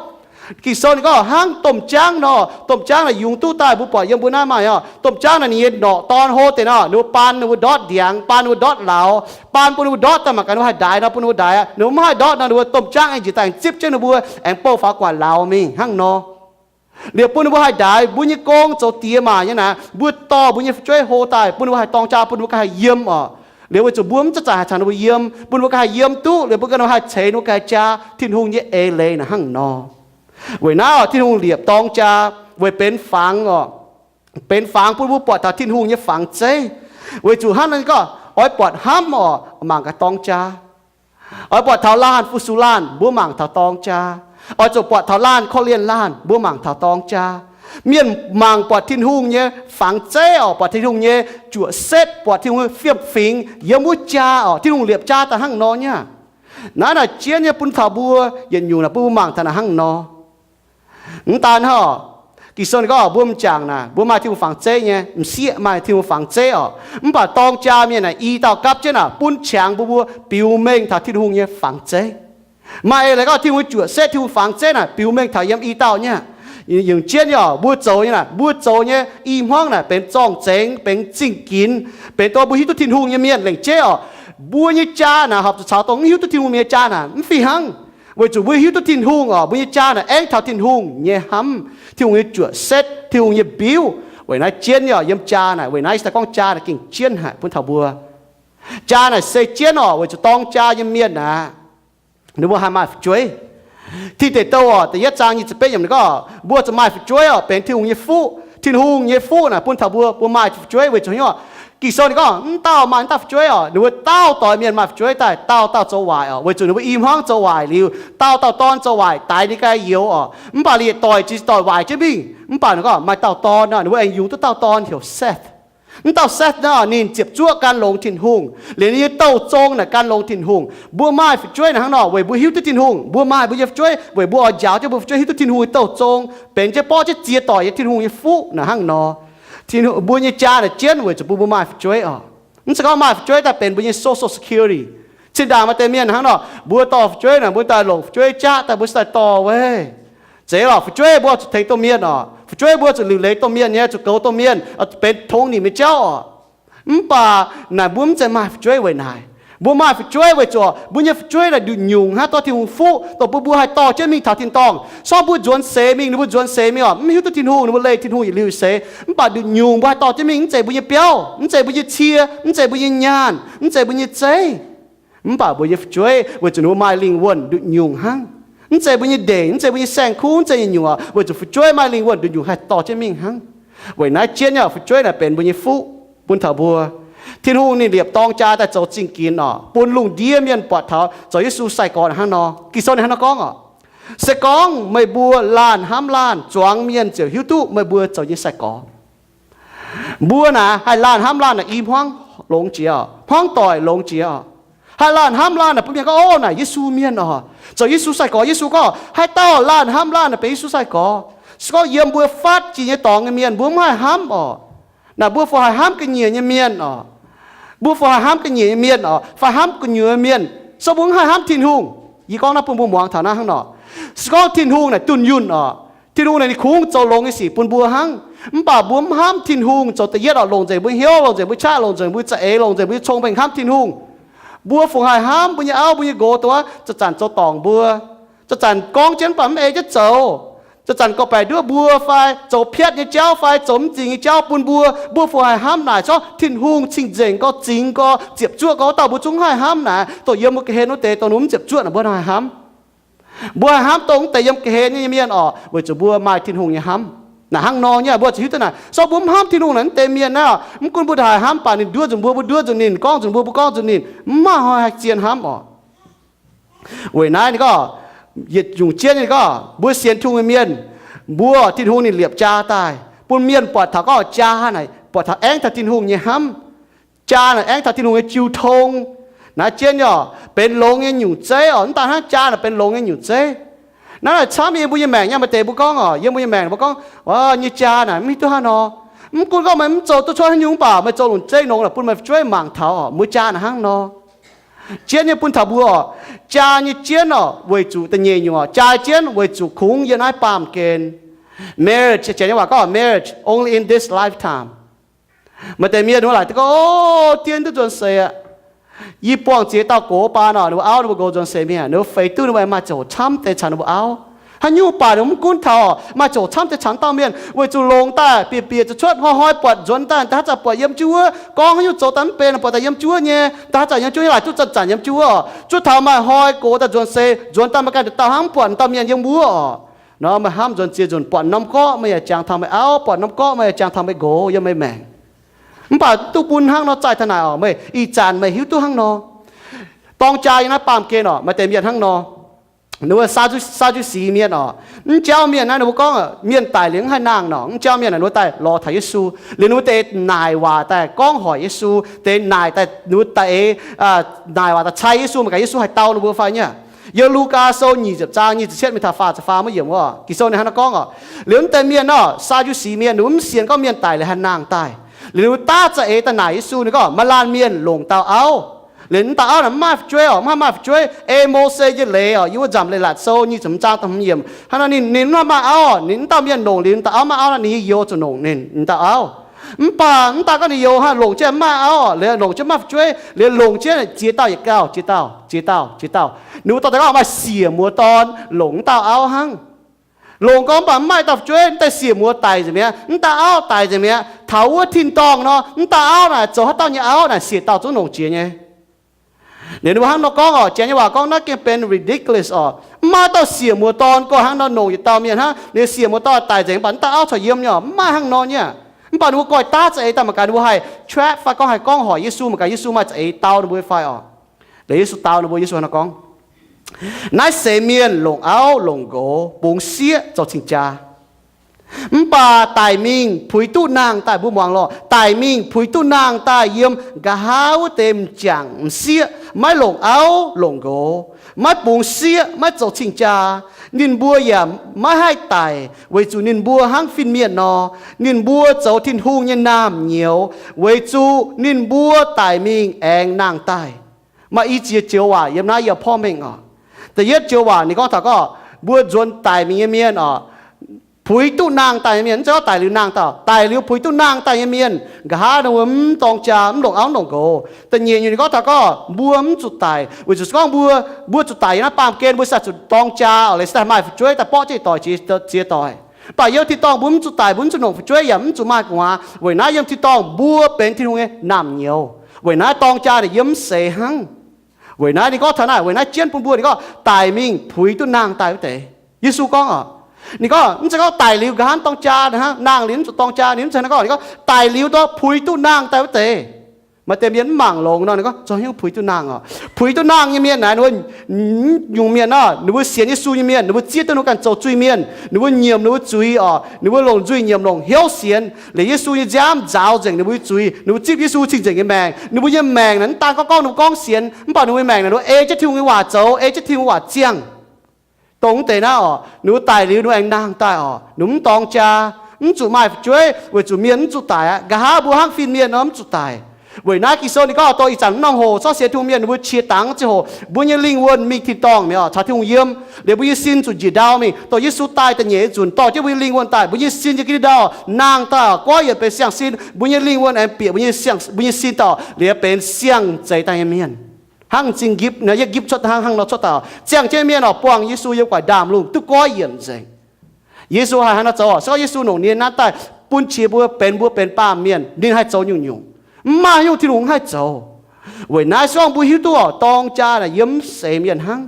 Ging-Sou ninh gorngv hnangv domh jaangv nor, domh jaangv naaic yungz duqv daaih, mbuo buatc yiem mbuo naaiv maaih oc, domh jaangv naaic ninh nyei norqc dorn hlo deix nor, ninh mbuo baan ninh mbuo ndortv ndiangx, baan ninh mbuo ndortv lauz, baan bun ninh mbuo ndortv daaih mangc gaax ninh mbuo haih ndaix nor bun ninh mbuo ndaix aqv. Ninh mbuo mv haih ndortv nor, ninh mbuo domh jaangv aengx njiec daaih zipv jienv ninh mbuo, aengx bouh faaux guangc lauz mingh hnangv nor. Liuz bun ninh mbuo haih ndaix, mbuo nyei gong zoux diex maac nyei naaic, mbuo dorh mbuo nyei fu'jueiv hlo daaih, bun ninh mbuo haih dorng jaa, bun ninh mbuo ganh haih yiem oc. Liuz weic zuqc mbuo mv zanc-zanc haih caux ninh mbuo yiem, bun ninh mbuo ganh haih yiem duqv, liuz mbuo ganh haih ceix ninh mbuo ganh jaa, Tin-Hungh nyei eix leiz naaic hnangv nor. Weic naaiv oc, Tin-Hungh liepc dorng jaa weic benx fangx oc, benx fangx bun mbuo buatc taux Tin-Hungh nyei fangx zeiv. Weic zuqc hnangv naaiv gorngv oix buatc hnamv oc, mangc gaax dorng jaa. Oix buatc taux laanh, fu-sux laanh, mbuo mangc taux dorng jaa. Oix zuqc buatc taux laanh korv-lienh laanh, mbuo mangc taux dorng jaa. Mienh mangc buatc Tin-Hungh nyei fangx zeiv oc, buatc Tin-Hungh nyei juoqc setv, buatc Tin-Hungh nyei fiem-fingx yiem wuov jaa oc. Tin-Hungh liepc jaa daaih hnangv nor nyei aqv. Naaiv naaic jienv nyei bun taux mbuo yietc nyungc naaic bun mbuo mangc taux naaic hnangv nor. Mv daan hnangv, Ging-Sou ninh gorngv mbuo m'jangc naaic mbuo maaih Tin-Hungh fangx zeiv nyei, m'sieqv maaih Tin-Hungh fangx zeiv oc. Mv baac dorng jaa mienh naaic i dauh gapv jienv naaic bun qangx mbuo, mbuo biux mengh taux Tin-Hungh nyei fangx zeiv. Maaih eix leiz gorngv Tin-Hungh nyei juoqc setv, Tin-Hungh fangx zeiv naaic biux mengh taux yiem i dauh nyei aqv. Yungz jienv nyei oc, mbuo zoux nyei naaic, mbuo zoux nyei i hmuangv naaic benx zorng-zengx, benx zingh ginx, benx dongh mbuo hiuv duqv Tin-Hungh nyei mienh lengc jeiv oc. Mbuo nyei jaa naaic horpc zuqc caux dongh mv hiuv duqv Tin-Hungh nyei jaa naaic mv fih hnangv. Weic zuqc mbuo hiuv duqv Tin-Hungh oc, mbuo nyei jaa naaic aengv taux Tin-Hungh nyei hnamv, Tin-Hungh nyei juoqc setv, Tin-Hungh nyei mbiuv. Weic naaiv jienv nyei oc, yiem jaa naaic, weic naaiv se daaih gorngv jaa naaic gengh jienv haic bun taux mbuo. Jaa naaic se jienv oc, weic zuqc dorng jaa nyei mienh aqv, ninh mbuo haih maaih fu'jueiv. Tin Deic Douh oc, da'yietv zaang nyic ziepc betv yiemc ninh gorngv, mbuo zuqc maaih fu'jueiv oc, benx Tin-Hungh nyei fuqv. Tin-Hungh nyei fuqv naaic bun taux mbuo, mbuo maaih fu'jueiv weic zuqc hnyouv. Ging-Sou ninh gorngv, mv dauh maaih mv dauh fu'jueiv oc. Ninh mbuo dauh doix mienh maaih fu'jueiv daaih, dauh dauh zoux waaic oc, weic zuqc ninh mbuo i hmuangv zoux waaic liuz, dauh dauh dorn zoux waaic daix ninh ganh youz oc. Mv baac liuz doic jiex doic waaic jienv mingh. Mv baac ninh gorngv maaih dauh dorn nor, ninh mbuo aengx yungz duqv dauh dorn heuc Seth. Mv dauh Seth nor, ninh ziepc zuoqv gan longx Tin-Hungh, liuz ninh nyei douh zong naaic gan longx Tin-Hungh. Mbuo maaih fu'jueiv naaic hnangv nor weic mbuo hiuv duqv Tin-Hungh. Mbuo maaih mbuo nyei fu'jueiv weic mbuo oix njaaux jienv mbuo fu'jueiv hiuv duqv Tin-Hungh nyei douh zong, benx jienv borqv jienv ziex doic nyei Tin-Hungh nyei fuqv naaic hnangv nor. Tin-Hungh, mbuo nyei jaa naaic jienv weic zuqc bun mbuo maaih fu'jueiv oc. Mv zeiz gorngv maaih fu'jueiv daaih benx mbuo nyei social security. Zinh ndaangc maaih deix mienh hnangv nor, mbuo dorh fu'jueiv naaic, mbuo daaih longc fu'jueiv jaqv daaih mbuo se daaih dorh wuov. Zeiz lorqc, fu'jueiv mbuo zuqc tengx domh mienh oc. Fu'jueiv mbuo zuqc liuc leiz domh mienh nyei, zuqc goux domh mienh, benx tongx nimc nyei jauv oc. Mv baac naaic mbuo mv zeiz maaih fu'jueiv weic naaic. Mbuo maaih fu'jueiv weic zuqc mbuo nyei fu'jueiv naaic nduqc nyungc hnangv dorh Tin-Hungh fuqv, dongh bun mbuo haih dorh jienv mingh taux tin-dorngh. Sortv mbuo nzuonx seix mingh, ninh mbuo nzuonx seix mingh oc, mv hiuv duqv Tin-Hungh, ninh mbuo leih Tin-Hungh yietc liuz seix. Mv baac nduqc nyungc mbuo haih dorh jienv mingh, mv zeiz mbuo nyei biauv, mv zeiz mbuo nyei cie, mv zeiz mbuo nyei nyaanh, mv zeiz mbuo nyei zeiv. Mv baac mbuo nyei fu'jueiv weic zuqc ninh mbuo maaih lingh wuonh nduqc nyungc hnangv. Mv zeiz mbuo nyei ndeic, mv zeiz mbuo nyei saeng-kuv, mv zeiz nyungc-nyungc oc, weic zuqc fu'jueiv maaih lingh wuonh nduqc nyungc haih dorh jienv mingh hnangv. Weic naaiv jienv nyei oc, fu'jueiv naaic benx mbuo nyei fuqv bun taux mbuo. Tin-Hungh ninh liepc dorng jaa daaih zoux zingh ginx oc, bun lungh ndiev mienh buatc taux zoux Yesu sai-gorx hnangv nor. Ging-Sou ninh hnangv nor gorngv oc, se gorngv meih mbuo laanh hnamv laanh, zuangx mienh ziouc hiuv duqv meih mbuo zoux nyei sai-gorx. Mbuo naaic haih laanh hnamv laanh naaic i hmuangv longx jiex oc, hmuangv doic longx jiex oc. Haih laanh hnamv laanh naaic bun mienh gorngv, ov, naaic Yesu mienh oc, zoux Yesu sai-gorx. Yesu gorngv haaix dauh laanh hnamv laanh naaic benx Yesu sai-gorx. Se gorngv yiem mbuo fatv jiex nyei dorngx nyei mienh mbuo mv haih hnamv oc. Naaic mbuo fungc haih hnamv ga'nyiec nyei mienh oc? Mbuo fungc haih hnamv ga'nyiec nyei mienh oc, fai hnamv gu'nyuoz mienh, se mbuo mv haih hnamv Tin-Hungh? Yie gorngv naaiv bun mbuo muangx taux naaiv hnangv nor. Se gorngv Tin-Hungh naaic dunh yunh oc, Tin-Hungh naaic ninh kungx zoux longx nyei sic bun mbuo hnangv. Mv baac mbuo mv hnamv Tin-Hungh zoux da'yietv oc, longc nzengc mbuo hnyouv, longc nzengc mbuo qaqv, longc nzengc mbuo za'eix, longc nzengc mbuo cong-mengh hnamv Tin-Hungh. Mbuo fungc haih hnamv mbuo nyei auv mbuo nyei nqox dongh wuov zanc-zanc zoux dorngc mbuo, zanc-zanc gorngv jienv mv baac mv ei jienv zoux, zanc-zanc gorngv-baeqc nduov mbuo fai zoux piatv nyei jauv fai zoux mv zingx nyei jauv bun mbuo. Mbuo fungc haih hnamv naaic zorqv Tin-Hungh cing-nzengc gorx, zingx gorx, ziepc zuoqv gorx wuov dauh mbuo zungv mv haih hnamv naaic. Dongh yiem mbuo ga'hlen wuov deix dongh ninh mv ziepc zuoqv naaic mbuo haih hnamv. Mbuo haih hnamv dongh mv deix yiem ga'hlen nyei mienh oc, weic zuqc mbuo maaih Tin-Hungh nyei hnamv. Naaic hnangv nor nyei mbuo ziouc hiuv duqv naaic, se gorngv mbuo mv hnamv Tin-Hungh naaic, mv deix mienh naaiv oc, mv gunv mbuo haih hnamv baac ninh nduov nzunc mbuo, mbuo nduov nzunc ninh, gorngv nzunc mbuo, mbuo gorngv nzunc ninh, mv maaih hnoi haih zien hnamv oc. Weic naaiv ninh gorngv, yietc nyungc jienv ninh gorngv mbuo sienx Tin-Hungh nyei mienh, mbuo Tin-Hungh ninh liepc jaa daaih bun mienh buatc taux gorngv jaa naaic buatc taux aengv taux Tin-Hungh nyei hnamv. Jaa naaic aengv taux Tin-Hungh nyei jiu tong. Naaiv jienv nyei oc, benx longx nyei nyungc zeiv oc. Mv daan hnangv, jaa naaic benx longx nyei nyungc zeiv. Naaiv naaic camv yiem mbuo nyei maengc nyei. Maaih deix mbuo gorngv oc, yiem mbuo nyei maengc mbuo gorngv, aa, nyei jaa naaic mv hiuv duqv hnangv nor. Mv gunv gorngv meih mv zoux duqv cuotv haaix nyungc mv baac meih zoux longc zeiv nongx naaic bun meih fu'jueiv mangc taux oc, mbuo jaa naaic hnangv nor. Jienv nyei bun taux mbuo oc, jaa nyei jienv oc, weic zuqc da'nyeic nyungc oc, jaa jienv weic zuqc kungx yiem naaiv baamh gen. Marriage, Janx nyei waac gorngv marriage only in this lifetime. Maaih deix mienh ninh mbuo laaic duqv gorngv, o, dien duqv nzuonx seix aqv. Yie buangh ziex dauh gox baan oc, ninh mbuo auv ninh mbuo nqox nzuonx seix mingh, ninh mbuo feix duqv ninh mbuo maaih ziangh hoc camv deix caux ninh mbuo auv. Haaix nyungc baac ninh mv gunv taux, maaih ziouc camv deix camv dauh mienh weic zuqc longc daaih bieqc bieqc zuqc cuotv hnoi hnoi buatc nzuonx daaih, da'haav zanc buatc yiem jienv wuov, gorngv haaix nyungc zoux daaih mv benx, buatc daaih yiem jienv wuov nyei, da'haav zanc yiem jienv wuov, laaic duqv zanc-zanc yiem jienv wuov oc. Zuov taux maaih hnoi gox daaih nzuonx se nzuonx daaih maaih ganh dauh hnangv mv buatc dauh mienh yiem wuov oc. Nor meih hnamv nzuonx ziex nzunc buatc norm gorqv meih yaac jangx taux meih auv, buatc norm gorqv meih yaac jangx taux meih nqox yiem meih maengc. Mv baac duqv bun hnangv nor zaih taux naaic oc, meih ih zanc meih hiuv duqv hnangv nor. Dorng jaa yiem naaiv baamh gen oc, maaih deix mienh hnangv nor. Ninh mbuo Saa^ndu^si mienh oc, mv jauv mienh naaiv ninh mbuo gorngv mienh daic liuz mv haih nangh nor, mv jauv mienh naaic ninh mbuo daaih lorz taux Yesu. Liuz ninh mbuo deix naaic waac daaih gorngv hoic Yesu, deix naaic daaih ninh mbuo daaih eix, naaic waac daaih cai Yesu, mangc gaax Yesu haih dau ninh mbuo fai nyei. Yiem Lugaa Sou nyic ziepc zaang nyic ziepc cietv mingh taux faah ziepc faam maiv yiemc wuov, Ging-Sou ninh hnangv naaiv gorngv oc. Liuz mv deix mienh oc, Saa^ndu^si mienh ninh mbuo mv sienx gorngv mienh daic liuz haih nangh daaih. Liuz ninh mbuo daav za'eix daaih naaic Yesu, ninh gorngv maaih laanh mienh longc dauh auv. Liuz mv dauh auv naaic mv maaih fu'jueiv oc, mv haih maaih fu'jueiv. Ei Mose nyei leiz oc, yiem wuov nzamc leiz-latc sou nyic ziepc zaang da'hmz yiemc hnangv nor, ninh, ninh mv haih maaih auv. Ninh mv dauh mienh longc liuz dauh auv maaih auv nor, ninh nyei youz zuqc longc ninh, ninh dauh auv. Mv baac mv daaih gorngv ninh youz haih longc jienv mv maaih auv oc, liuz longc jienv mv maaih fu'jueiv, liuz longc jienv ziex dauh yietc gauh, ziex dauh, ziex dauh, ziex dauh. Ninh mbuo dorh daaih gorngv maaih siec muoz dorn longc mv dauh auv hnangv. Longc gorngv mv baac mv maaih dauh fu'jueiv, mv deix siec muoz daic nzengc mi'aqv, mv dauh auv daic nzengc mi'aqv. Taux wuov tin-dorngh nor, mv dauh auv naaic zoux haaix dauh nyei auv naaic siec dauh zungv longc jiex nyei. Liuz ninh mbuo hnangv nor gorngv oc, Janx nyei waac gorngv naaiv gengh benx ridiculous oc. Mv maaih dauh siec muoz dorn gorngv hnangv nor longc yietc dauh mienh hnangv. Ninh siec muoz dorn daic nzengc mv baac mv dauh auv corc yiem nyei oc, mv maaih hnangv nor nyei. Mv baac ninh mbuo goiv daav za'eix daaih mangc gaax ninh mbuo haih trap fai gorngv haih gorngv hoic Yesu, mangc gaax Yesu maaih za'eix dau ninh mbuo fai oc. Liuz Yesu dau ninh mbuo, Yesu hnangv nor gorngv, naaiv seix mienh longc auv longc nqox, bungx sieqv, zoux cing-jaa. Mv baac daic mingh puix duqv nangh daaih, mbuo muangx lorqc, daic mingh puix duqv nangh daaih yiem nqa'haav wuov deix m'jangc m'sieqv maiv longc auv longc nqox, maiv bungx sieqv, maiv zoux cing-jaa, ninh mbuo yaac maiv haih daic, weic zuqc ninh mbuo hnangv fin-mienh nor. Ninh mbuo zoux Tin-Hungh nyei naamh nyouz, weic zuqc ninh mbuo daic mingh aengx nangh daaih. Maaih i ziex joux waac yiem naaiv yie porv mengh oc. Da'yietv joux waac ninh gorngv taux gorngv mbuo nzuonx daic mingh nyei mienh oc, puix duqv nangh daaih nyei mienh, mv zeiz gorngv daic liuz nangh daaih, daic liuz puix duqv nangh daaih nyei mienh, nqa'haav ninh mbuo mv dorng jaa, mv longc auv longc nqox. Da'nyeic nyungc ninh gorngv taux gorngv mbuo mv zuqc daic, weic zuqc se gorngv mbuo, mbuo zuqc daic yiem naaiv baamh gen mbuo se zuqc dorng jaa oc, liuz se daaih maaih fu'jueiv daaih borqv jienv doic ziex doic. Mv baac yiem tin-dorngh mbuo mv zuqc daic, mbuo mv zuqc longc fu'jueiv yaac mv zuqc maaih gu'nguaaz. Weic naaiv yiem tin-dorngh mbuo benx Tin-Hungh nyei naamh nyouz. Weic naaiv dorng jaa naaic yiem mv seix hnangv. Weic naaiv ninh gorngv taux naaiv, weic naaiv jienv bun mbuo, ninh gorngv daic mingh puix duqv nangh daaih wuov deix. Yesu gorngv oc, ninh gorngv mv zeiz gorngv daic liuz nqa'haav dorng jaa hnangv, nangh liuz mv zuqc dorng jaa, ninh mv zeiz hnangv gorngv. Ninh gorngv daic liuz dongh puix duqv nangh daaih wuov deix. Maaih deix mienh mv mangc longx nor, ninh gorngv zoux haaix nyungc puix duqv nangh oc. Puix duqv nangh nyei mienh naaic, ninh mbuo nyungc mienh nor, ninh mbuo sienx Yesu nyei mienh, ninh mbuo zieqv duqv ninh mbuo ganh zoux zuiz-mienh, ninh mbuo nyiemc ninh mbuo zuiz oc, ninh mbuo longc nzuih nyiemc longc hnyouv sienx. Liuz Yesu nyei nziaamv nzaaux nzengc ninh mbuo nyei zuiz, ninh mbuo zipv Yesu cing-nzengc nyei maengc. Ninh mbuo nyei maengc naaic mv daan gorngv gorngv ninh mbuo gorngv sienx, mv baac ninh mbuo nyei maengc naaic ninh mbuo ei jienv Tin-Hungh nyei waac zoux, ei jienv Tin-Hungh waac ziangh. Dongh wuov deix naaiv oc, ninh mbuo daic liuz ninh mbuo aengx nangh daaih oc, ninh mbuo mv dorng jaa, mv zuqc maaih fu'jueiv, weic zuqc mienh mv zuqc daic aqv. Nqa'haav mbuo hnangv fin-mienh nor mv zuqc daic. Weic naaiv Ging-Sou ninh gorngv dongh ih zanc mv norm hoc, corc sienx Tin-Hungh mienh ninh mbuo qiex dangx ziangh hoc mbuo nyei lingh wuonh mingh tin-dorngh mi'aqv oc, caux Tin-Hungh yiem. Liuz mbuo nyei sin zuqc njiec ndau mingh, dongh Yesu daaih da'nyeic nyei nzunc dorh jienv mbuo nyei lingh wuonh daaih, mbuo nyei sin nyei ga'ndiev ndau nangh daaih, goiv yienc benx siang-sin, mbuo nyei lingh wuonh aengx bieqc mbuo nyei sin, mbuo nyei sin daaih liuz benx siang-zeix daaih nyei mienh. Hnangv m'zing Gipv, yietv Gipv cuotv hnangv, hnangv nor cuotv daaih, ziangh jienv mienh oc buangh Yesu yiem gu'nguaaic ndaamv-lungh duqv goiv yienc nzengc. Yesu haiz hnangv nor zoux oc, se gorngv Yesu longc ninh naaiv daaih bun qiex mbuo benx, mbuo benx baamh mienh, ninh haih zoux nyungc-nyungc. Mv maaih haaix nyungc Tin-Hungh mv haih zoux. Weic naaiv se gorngv mbuo hiuv duqv oc, dorng jaa naaic yiem mv seix mienh hnangv.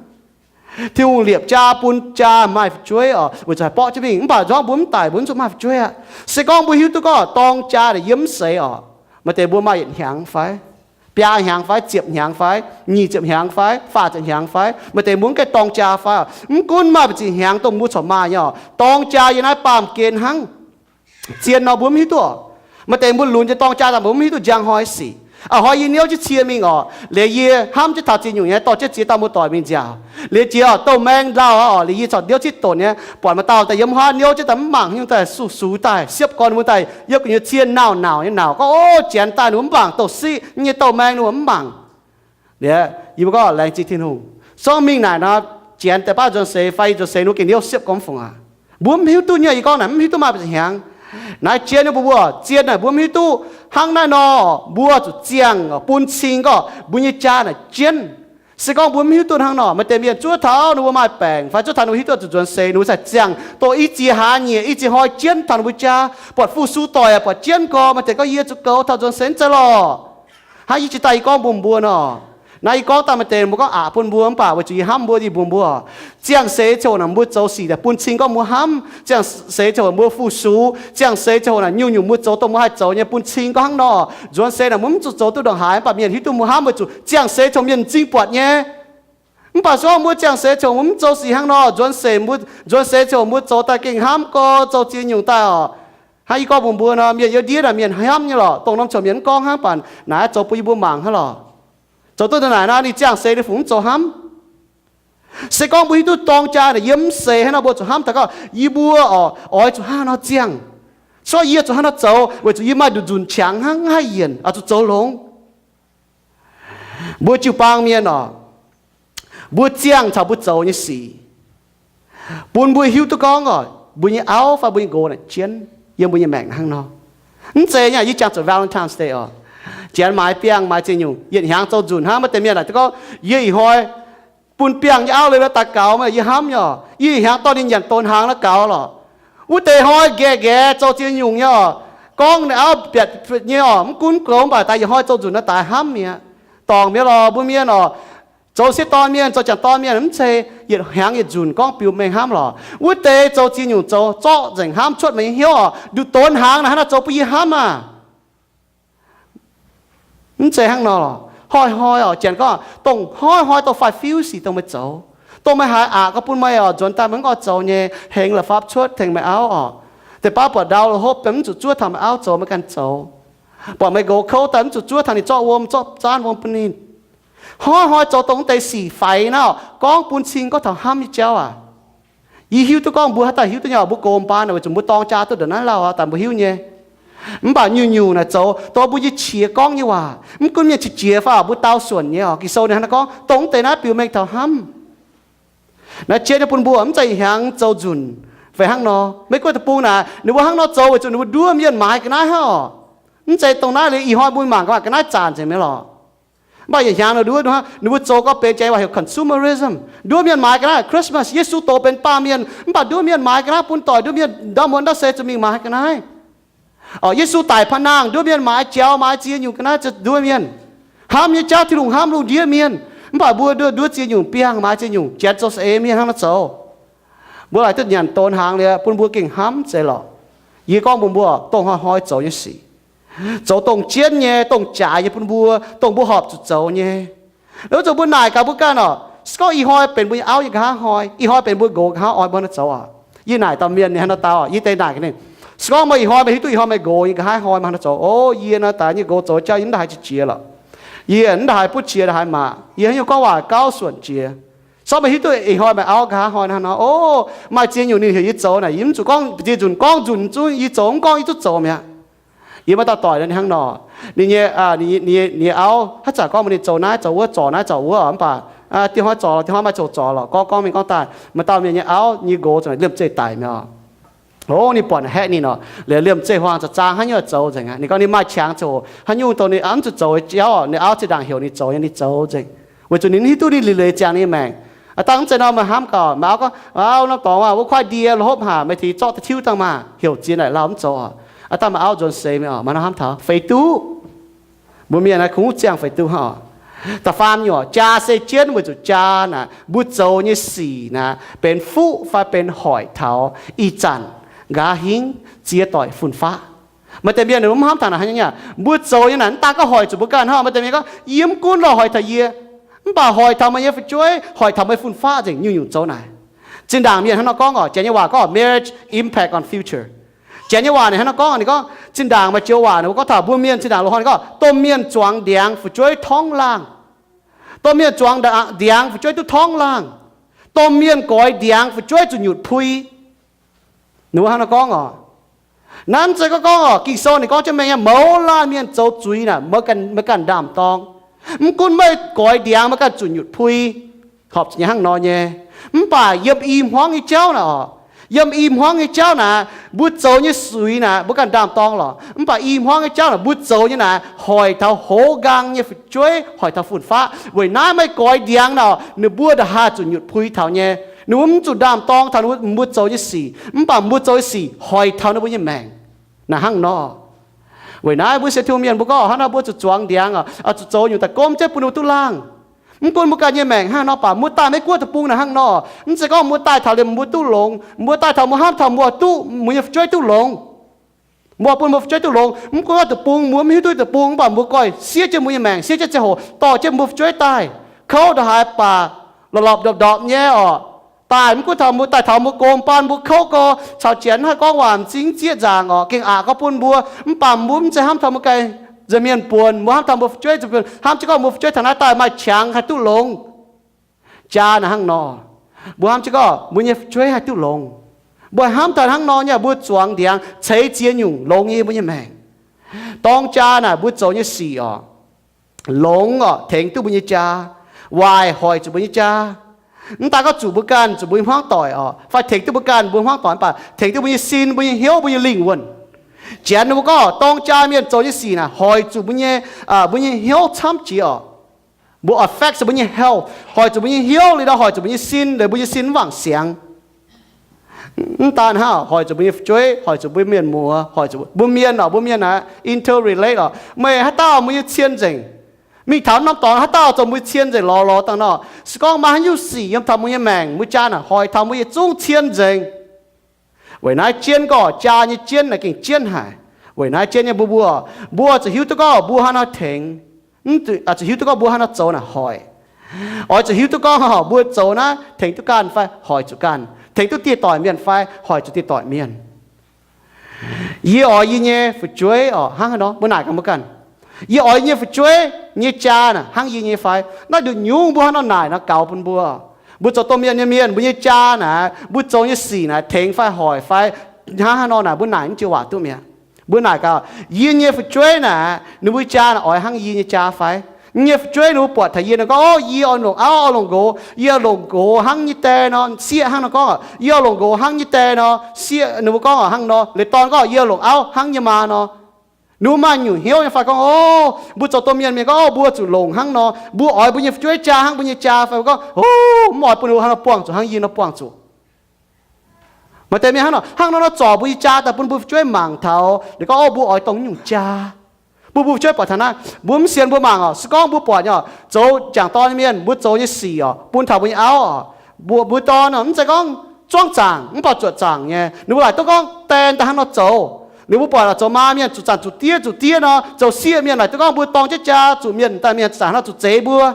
Tin-Hungh liepc jaa bun jaa maaih fu'jueiv oc, weic zuqc haih borqv jienv mingh. Mv baac se gorngv mbuo mv daic mbuo mv zuqc maaih fu'jueiv aqv. Se gorngv mbuo hiuv duqv gorngv dorng jaa naaic yiem mv seix oc, maaih deix mbuo maaih yietc hnyangx fai biaa hnyangx fai ziepc hnyangx fai nyic ziepc hnyangx fai faah ziepc hnyangx fai, maaih deix mbuo mv gaengh dorng jaa fai oc. Mv gunv maaih mbu'ziex hnyangx dongh mbuo corc maaih nyei oc, dorng jaa yiem naaiv baamh gen hnangv. Zien nor mbuo mv hiuv duqv oc. Maaih deix mbuo lunx nyei dorng jaa daaih mbuo mv hiuv duqv njang hnoi sic. A'hnoi yie niouv jienv cie mingh oc, liuz yie hnamv jienv taux ziex nyungc nyei, dorh jienv ziex dauh muoz-doic mingh nziaauc. Liuz jiex oc, douh maeng ndau oc, liuz yie corc niouv ziex donx nyei, buatc maaih dauh daaih yiem haav niouv jienv daaih mv mangc nyungc daaih sux-sux daaih siepv gorn mbuo daaih yiem gu'nyuoz cien nauc nauc nyei nauc gorngv, Ov, Janx daaih ninh mbuo mv mangc, douh siqv nyei douh maeng ninh mbuo mv mangc. Liuz yie mbuo gorngv laengz zingh Tin-Hungh. Se gorngv mingh naaic nor, Janx deix baav nzuonx seix fai nzuonx seix ninh mbuo gengh niouv siepv gorn mv fungc aqv. Mbuo mv hiuv duqv nyei, yie gorngv naaic mv hiuv duqv maaih mbu'ziex hnyangx. Naaiv jien nyei mbuo mbuo zien naaic mbuo mv hiuv duqv hnangv naaiv nor, mbuo zuqc ziangh bun cing gorngv mbuo nyei jaa naaic jienv. Se gorngv mbuo mv hiuv duqv hnangv nor, maaih deix mienh zuov taux ninh mbuo maaih baengc, fai zuov taux ninh mbuo hiuv duqv zuqc nzuonx seix, ninh mbuo cingx ziangh dongh i ziex hlaax nyieqc, i ziex hnoi jienv taux ninh mbuo jaa, buatc fu-sux doic aac, buatc jienv gorx, maaih deix gorngv, yie zuqc goux taux nzuonx seix mv zeiz lorqc. Hnangv yie jiex daaih yie gorngv mbuox mbuo nor, naaiv yie gorngv daaih maaih deix mbuo gorngv aqc bun mbuo, mv baac weic zuqc yie hnamv mbuo, yie mbuox mbuo, ziangh seix ziouc naaic mbuo zoux sic daaih bun cing gorngv mbuo hnamv, ziangh seix ziouc mbuo fu-sux, ziangh seix ziouc naaic nyungc-nyungc mbuo zoux dongh mbuo haih zoux nyei bun cing gorngv hnangv nor, nzuonx seix naaic mbuo mv zuqc zoux duqv ndongc haaix, mv baac mienh hiuv duqv mbuo hnamv weic zuqc ziangh seix ziouc mienh m'zing buatc nyei. Mv baac se gorngv mbuo ziangh seix ziouc mbuo mv zoux sic hnangv nor, nzuonx seix mbuo, nzuonx seix ziouc mbuo zoux daaih gengh hnamv gorx, zoux ziex nyungc daaih oc. Hnangv yie gorngv mbuox mbuo nor, mienh yiem ndiev naaic mienh hnamv nyei lorqc, dongh norm ziouc mienh mv gorngv hnangv, mv baac naaic zoux bun yie mbuo mangc hnangv lorqc. Zoux duqv ndongc naaic nor, ninh ziangh seix ninh fungc mv zoux hnamv. Se gorngv mbuo hiuv duqv dorng jaa naaic yiem mv seix hnangv nor, mbuo zuqc hnamv daaih gorngv yie mbuo oc, oix zuqc hnangv nor ziangh. Se gorngv yie zuqc hnangv nor zoux weic zuqc yie maaih nduqc nzunc qangx hnangv, mv haih yienc, oix zuqc zoux longx. Mbuo jiu-baang mienh oc, mbuo ziangh caux mbuo zoux nyei sic bun mbuo hiuv duqv gorngv oc, mbuo nyei auv fai mbuo nyei nqox naaic jienv yiem mbuo nyei maengc hnangv nor. Mv zeiz nyei, yie jangx zuqc Valentine's Day oc, janx maaiz biangh maaiz ziex nyungc, yietc hnyangx zoux nzunc hnangv. Maaih deix mienh naaic gorngv, yie ih hnoi bun biangh nyei auv liuz daaih gaux, meih yie hnamv nyei oc. Yie ih hnyangx dorh ninh nyanc donx hnaangx naaiv gaux lorqc. Wuov deix hnoi nqaeqv nqaeqv zoux ziex nyungc nyei oc, gorngv ninh auv biatc nyei oc, mv gunv goux mv baac daaih yietc hnoi zoux nzunc naaiv daaih hnamv mi'aqv. Dorngc mi'aqv lorqc, mbuo mienh oc, zoux sieqv dorn mienh, zoux janx-dorn mienh mv zeiz yietc hnyangx yietc nzunc gorngv biux mengh hnamv lorqc. Wuov deix zoux ziex nyungc zoux zorqv nzengc hnamv, cuotv meih nyei hnyouv oc, nduqc donx hnaangx naaic hnangv naaiv zoux bun yie hnamv aah. Mv zeiz hnangv nor lorqc. Hnoi-hnoi oc, janx gorngv dongh hnoi-hnoi dongh faix-fiuv sic dongh meih zoux, dongh meih haiz aqc gorngv bun meih oc, nzuonx daaih meih mv oix zoux nyei, hengx la'fapv cuotv tengx meih auv oc. Deix baav buatc ndau la'hopv daaih mv zuqc zuov taux meih auv zoux, meih ganh zoux. Buatc meih nqox kouv daaih mv zuqc zuov taux ninh zorqv wuom, zorqv zaanv wuom bun ninh. Hnoi-hnoi zoux dongh wuov deix sic faix naaiv oc, gorngv bun cing gorngv taux hnamv nyei jauv aac. Yie hiuv duqv gorngv mbuo haaix dauh hiuv duqv nyei oc, mbuo gox mbaan weic zuqc mbuo dorng jaa duqv ndongc naaiv lauh oc, daaih mbuo hiuv nyei. Mv baac nyungc-nyungc naaic zoux dongh mbuo nyei qiex gorngv nyei waac, mv gunv mienh qiex jiez fai mbuo daauh suonc nyei oc. Ging-Sou ninh hnangv naaiv gorngv dongh wuov deix naaiv biux mengh taux hnamv. Naaiv jienv nyei bun mbuo mv zeiz ih hnyangx zoux nzunc fai hnangv nor. Maiv gunv deic-bung naaic ninh mbuo hnangv nor zoux weic zuqc ninh mbuo nduov mienh maaiz ga'naaiv hnangv oc. Mv zeiz dongh naaiv liuz ih hnoi mbuo mangc ga'naaiv zanc nzengc mi'aqv lorqc. Mv baac yietc hnyangx ninh nduov, ninh mbuo zoux gorngv benx jaax waac heuc consumerism. Nduov mienh maaiz ga'naaiv. Christmas, Yesu doz benx baamh mienh, mv baac nduov mienh maaiz ga'naaiv bun doic, nduov mienh ndortv muonz ndortv se zuqc mingh maaiz ga'naaiv. Oc, Yesu daic paav nangh, nduov mienh maaiz jaux, maaiz ziex nyungc ga'naaiv, nduov mienh. Hnamv nyei jauv, Tin-Hungh hnamv lungh ndiev mienh, mv baac mbuo nduov ziex nyungc biangh, maaiz ziex nyungc, janx zoux saeng-eix mienh hnangv naaiv zoux. Mbuo laaic duqv nyanc donx hnaangx liuz bun mbuo gengh hnamv zeiz lorqc. Yie gorngv mbuox mbuo, dongh hnoi-hnoi zoux nyei sic, zoux dongh jienv nyei, dongh jaaix nyei bun mbuo, dongh mbuo horpc zuqc zoux nyei. Wuov zanc mbuo naaic gaax mbuo ganh oc, se gorngv ih hnoi benx mbuo nyei auv nyei nqa'haav hnoi, ih hnoi benx mbuo nqox nqa'haav hnoi, mbuo hnangv nor zoux oc. Yie naaic dauh mienh ninh hnangv nor dau oc. Yie deix naaic gaax ninh, se gorngv meih ih hnoi meih hiuv duqv ih hnoi meih nqox nyei nqa'haav hnoi, meih hnangv nor zoux? O, yie nor daaix nyei nqox zoux jauv yie mv daaih haiz qiex jiex lorqc. Yie mv daaih haaix butv qiex daaih haaix mangc. Yie haaix nyungc gorngv waac gauh suonc jiex. Se gorngv meih hiuv duqv ih hnoi meih auv nqa'haav hnoi hnangv nor, o, maaih ziex nyungc ninh heuc yie zoux naaic, yie mv zuqc gorngv ziex nzunc, gorngv nzunc zungv yie zoux, mv gorngv yie duqv zoux mi'aqv. Yie maaih dauh doic ninh hnangv nor, ninh nyei, ninh nyei auv haaix zanc gorngv mbuox ninh zoux naaiv zoux wuov, zorc naaiv zorc wuov, mv baac dieh hnoi zorc, dieh hnoi maaih ziangh hoc zorc lorqc. Gorngv gorngv mingh gorngv daaih, maaih dauh mienh nyei auv nyei nqox zuqc liemh zeih daic mi'aqv. O, ninh buatc haeqv ninh oc, liemh zeih huaang za'zaang haaix nyungc zoux nzengc aqv. Ninh gorngv ninh maaih qangx ziangh hoc haaix nyungc dongh ninh mv zuqc zoux jauv, ninh auv zinh ndaangc heuc ninh zoux nyei ninh zoux nzengc, weic zuqc ninh hiuv duqv ninh liuc leiz ziangh ninh nyei maengc. Aa, dangh mv zeiz nor meih hnamv gauh, meih auv gorngv, auv, norm dorngx aac, wuov kuaaiv ndie la'hopv haic, meih tengx zorqv da'tiuv dangh maah, heuc ziex naaic lauh mv zoux oc. Aa, dangh meih auv nzuonx seix mi'aqv oc, meih nor hnamv taux feix duqv. Mbuo mienh naaiv kungx mv ziangh feix duqv hnangv oc. Da'faam nyungc, jaa se jienv weic zuqc jaa naaic mbuo zoux nyei sic naaic benx fuqv fai benx hoic taux ih zanc nqa'haav hingv ziex doic fun-faqv. Maaih deix mienh mv hnamv taux naaic hnangv nyei aqv. Mbuo zoux nyei naaic mv daan gorngv hoic zuqc mbuo ganh hnangv. Maaih deix mienh gorngv, yie mv gunv lorqc, hoic taux yie, mv baac hoic taux meih nyei fu'jueiv, hoic taux meih fun-faqv nzengc, nyungc-nyungc zoux naaic. Zinh ndaangc mienh hnangv nor gorngv oc, janx nyei waac gorngv marriage impact on future. Janx nyei waac ninh hnangv nor gorngv, ninh gorngv zinh ndaangc maaih joux waac ninh mbuo gorngv taux mbuo mienh zinh ndaangc loz-hnoi ninh gorngv, domh mienh zuangx ndiangx fu'jueiv torngv laangh. Domh mienh zuangx ndiangx fu'jueiv duqv torngv laangh. Domh mienh goix ndiangx fu'jueiv zuqc nyutc pui. Ninh mbuo hnangv nor gorngv oc. Naaiv mv zeiz gorngv gorngv oc, Ging-Sou ninh gorngv jienv mengh nyei, mouz laanh mienh zoux zuiz naaic, meih ganh ndaam-dorng. Mv gunv meih goix ndiangx meih ganh zuqc nyutc pui, horpc zuqc nyei hnangv nor nyei. Mv baac yiem i hmuangv nyei jauv naaic oc, Yiem i hmuangv nyei jauv naaic, mbuo zoux nyei sic naaic, mbuo ganh ndaam-dorng lorqc. Mv baac i hmuangv nyei jauv naaic, mbuo zoux nyei naaic, hoic taux hoz nqaang nyei fu'jueiv, hoic taux fun-faqv. Weic naaiv meih goix ndiangx nor, ninh mbuo nda'haav zuqc nyutc pui taux nyei. Ninh mbuo mv zuqc ndaam-dorng taux ninh mbuo zoux nyei sic, mv baac mbuo zoux nyei sic hoic taux ninh mbuo nyei maengc. Naaic hnangv nor. Weic naaiv mbuo sienx Tin-Hungh mienh mbuo gorngv hnangv nor mbuo zuqc zuangx ndiangx, zuqc zoux nyungc daaih gomv jienv bun ninh mbuo duqv laangh. Mv gunv mbuo ganh nyei maengc hnangv nor, mv baac mbuo daaih Meiv-Guoqv deic-bung naaic hnangv nor. Mv zeiz gorngv mbuo daaih taux liemh mbuo duqv longx, mbuo daaih taux mbuo hnamv taux mbuo duqv, mbuo nyei fu'jueiv duqv longx, mbuo bun mbuo fu'jueiv duqv longx. Mv gunv deic-bung, mbuo mv hiuv duqv deic-bung, mv baac mbuo goiv siev jienv mbuo nyei maengc, siev jienv ziangh hoc dorh jienv mbuo fu'jueiv daaih, kouv ndongc haaix baac lorpc lorpc ndorpc ndorpc nyei orqc. Daaih mv gunv taux mbuo daaih taux mbuo gom baan mbuo kouv gorx, caux janx haih gorngv waac m'zing zieqv nzaangc orqc, gengh aqc gorx bun mbuo. Mv baac mbuo mv zeiz hnamv taux mbuo ganh nza'hmien buonc, mbuo hnamv taux mbuo fu'jueiv nza'hmien, hnamv jienv gorngv mbuo fu'jueiv taux naaiv daaih maaih qangx haih duqv longx. Jaa naaic hnangv nor, mbuo hnamv jienv gorngv mbuo nyei fu'jueiv haih duqv longx. Mbuo hnamv taux hnangv nor nyei, mbuo zuangx ndiangx ceix ziex nyungc longx nyei mbuo nyei maengc. Dorng jaa naaic mbuo zoux nyei sic orqc, longx orqc, tengx duqv mbuo nyei jaa. Waaic hoic zuqc mbuo nyei jaa. Mv daaih gorngv zuqc mbuo ganh, zuqc mbuo nyei hmuangv doic orqc, fai tengx duqv mbuo ganh mbuo hmuangv doic, mv baac tengx duqv mbuo nyei sin, mbuo nyei hnyouv, mbuo nyei lingh wuonh. Janx ninh mbuo gorngv dorng jaa mienh zoux nyei sic naaic hoic zuqc mbuo nyei, mbuo nyei hnyouv camv jiex orqc. Mbuo affect mbuo nyei health, hoic zuqc mbuo nyei hnyouv liuz nor hoic zuqc mbuo nyei sin, liuz mbuo nyei sin mv wangc siangx. Mv daan hnangv, hoic zuqc mbuo nyei fu'jueiv, hoic zuqc mbuo mienh muoz, hoic zuqc mbuo mienh orqc, mbuo mienh naaic interrelate orqc. Meih haaix dauh mbuo nyei cien nzengc, mingh taux norm dorngx haaix dauh zoux mbuo cien nzengc lorz lorz dangh nor, se gorngv maaih haaix nyungc sic yiem taux mbuo nyei maengc, mbuo jaa naaic hoic taux mbuo yietc zungv cien nzengc. Weic naaiv jienv gorngv jaa nyei jienv naaic gengh jienv haic. Weic naaiv jienv nyei mbuo mbuo, mbuo zuqc hiuv duqv gorngv mbuo haaix nor tengx, zuqc hiuv duqv gorngv mbuo haaix nor zoux naaic hoic. Oix zuqc hiuv duqv gorngv mbuo zoux naaiv tengx duqv ganh fai hoic zuqc ganh, tengx duqv dieh doic mienh fai hoic zuqc dieh doic mienh. Yie oix yie nyei fu'jueiv orqc hnangv haaix nor? Mbuo naaic gaax mbuo ganh. Yie oix yie nyei fu'jueiv nyei jaa naaic hnangv yie nyei fai? Naaiv nduqc nyungc mbuo haaix nor naaic nor gaux bun mbuo. Mbuo zoux domh mienh nyei mienh, mbuo nyei jaa naaic, mbuo zoux nyei sic naaic tengx fai hoic fai hnangv haaix nor naaic, mbuo naaic mv jiex waac duqv mi'aqv. Mbuo naaic gaax, yie nyei fu'jueiv naaic, ninh mbuo jaa naaic oix hnangv yie nyei jaa fai? Yie nyei fu'jueiv ninh mbuo buatc taux yie nor gorngv, O, yie oix longc auv oix longc nqox, yie oix longc nqox hnangv nyei die nor, sieqv hnangv nor gorngv, yie oix longc nqox hnangv nyei die nor, sieqv ninh mbuo gorngv hnangv nor, liuz dorn gorngv, Yie oix longc auv hnangv nyei maa nor. Ninh mbuo maaih nyungc hnyouv nyei fai gorngv, O, mbuo zoux domh mienh mienh gorngv, O, mbuo zuqc longc hnangv nor, mbuo oix mbuo nyei fu'jueiv jaa hnangv mbuo nyei jaa fai mbuo gorngv, O, mv oix bun ninh mbuo hnangv nor buangh zuqc hnangv yie nor buangh zuqc. Maaih deix mienh hnangv nor, hnangv nor nor zorc mbuo nyei jaa daaih bun mbuo fu'jueiv mangc taux, ninh gorngv, O, mbuo oix dongh nyungc jaa. Bun mbuo fu'jueiv buatc taux naaiv, mbuo mv sienx mbuo mangc orqc. Se gorngv mbuo buatc nyei orqc, zoux jangc dorn nyei mienh, mbuo zoux nyei sic orqc, bun taux mbuo nyei auv orqc, mbuo, mbuo dorn orqc, mv zeiz gorngv zuangv zaangc mv baac zuotc zaangc nyei. Ninh mbuo laaic duqv gorngv die daaih hnangv nor zoux. Ninh mbuo buatc orqc, zoux maa mienh zuqc zanc zuqc diev zuqc diev nor, zoux sieqv mienh laaic duqv gorngv mbuo dorng jienv jaa zuqc mienh daaih mienh zuqc zanc hnangv nor zuqc zeix mbuo.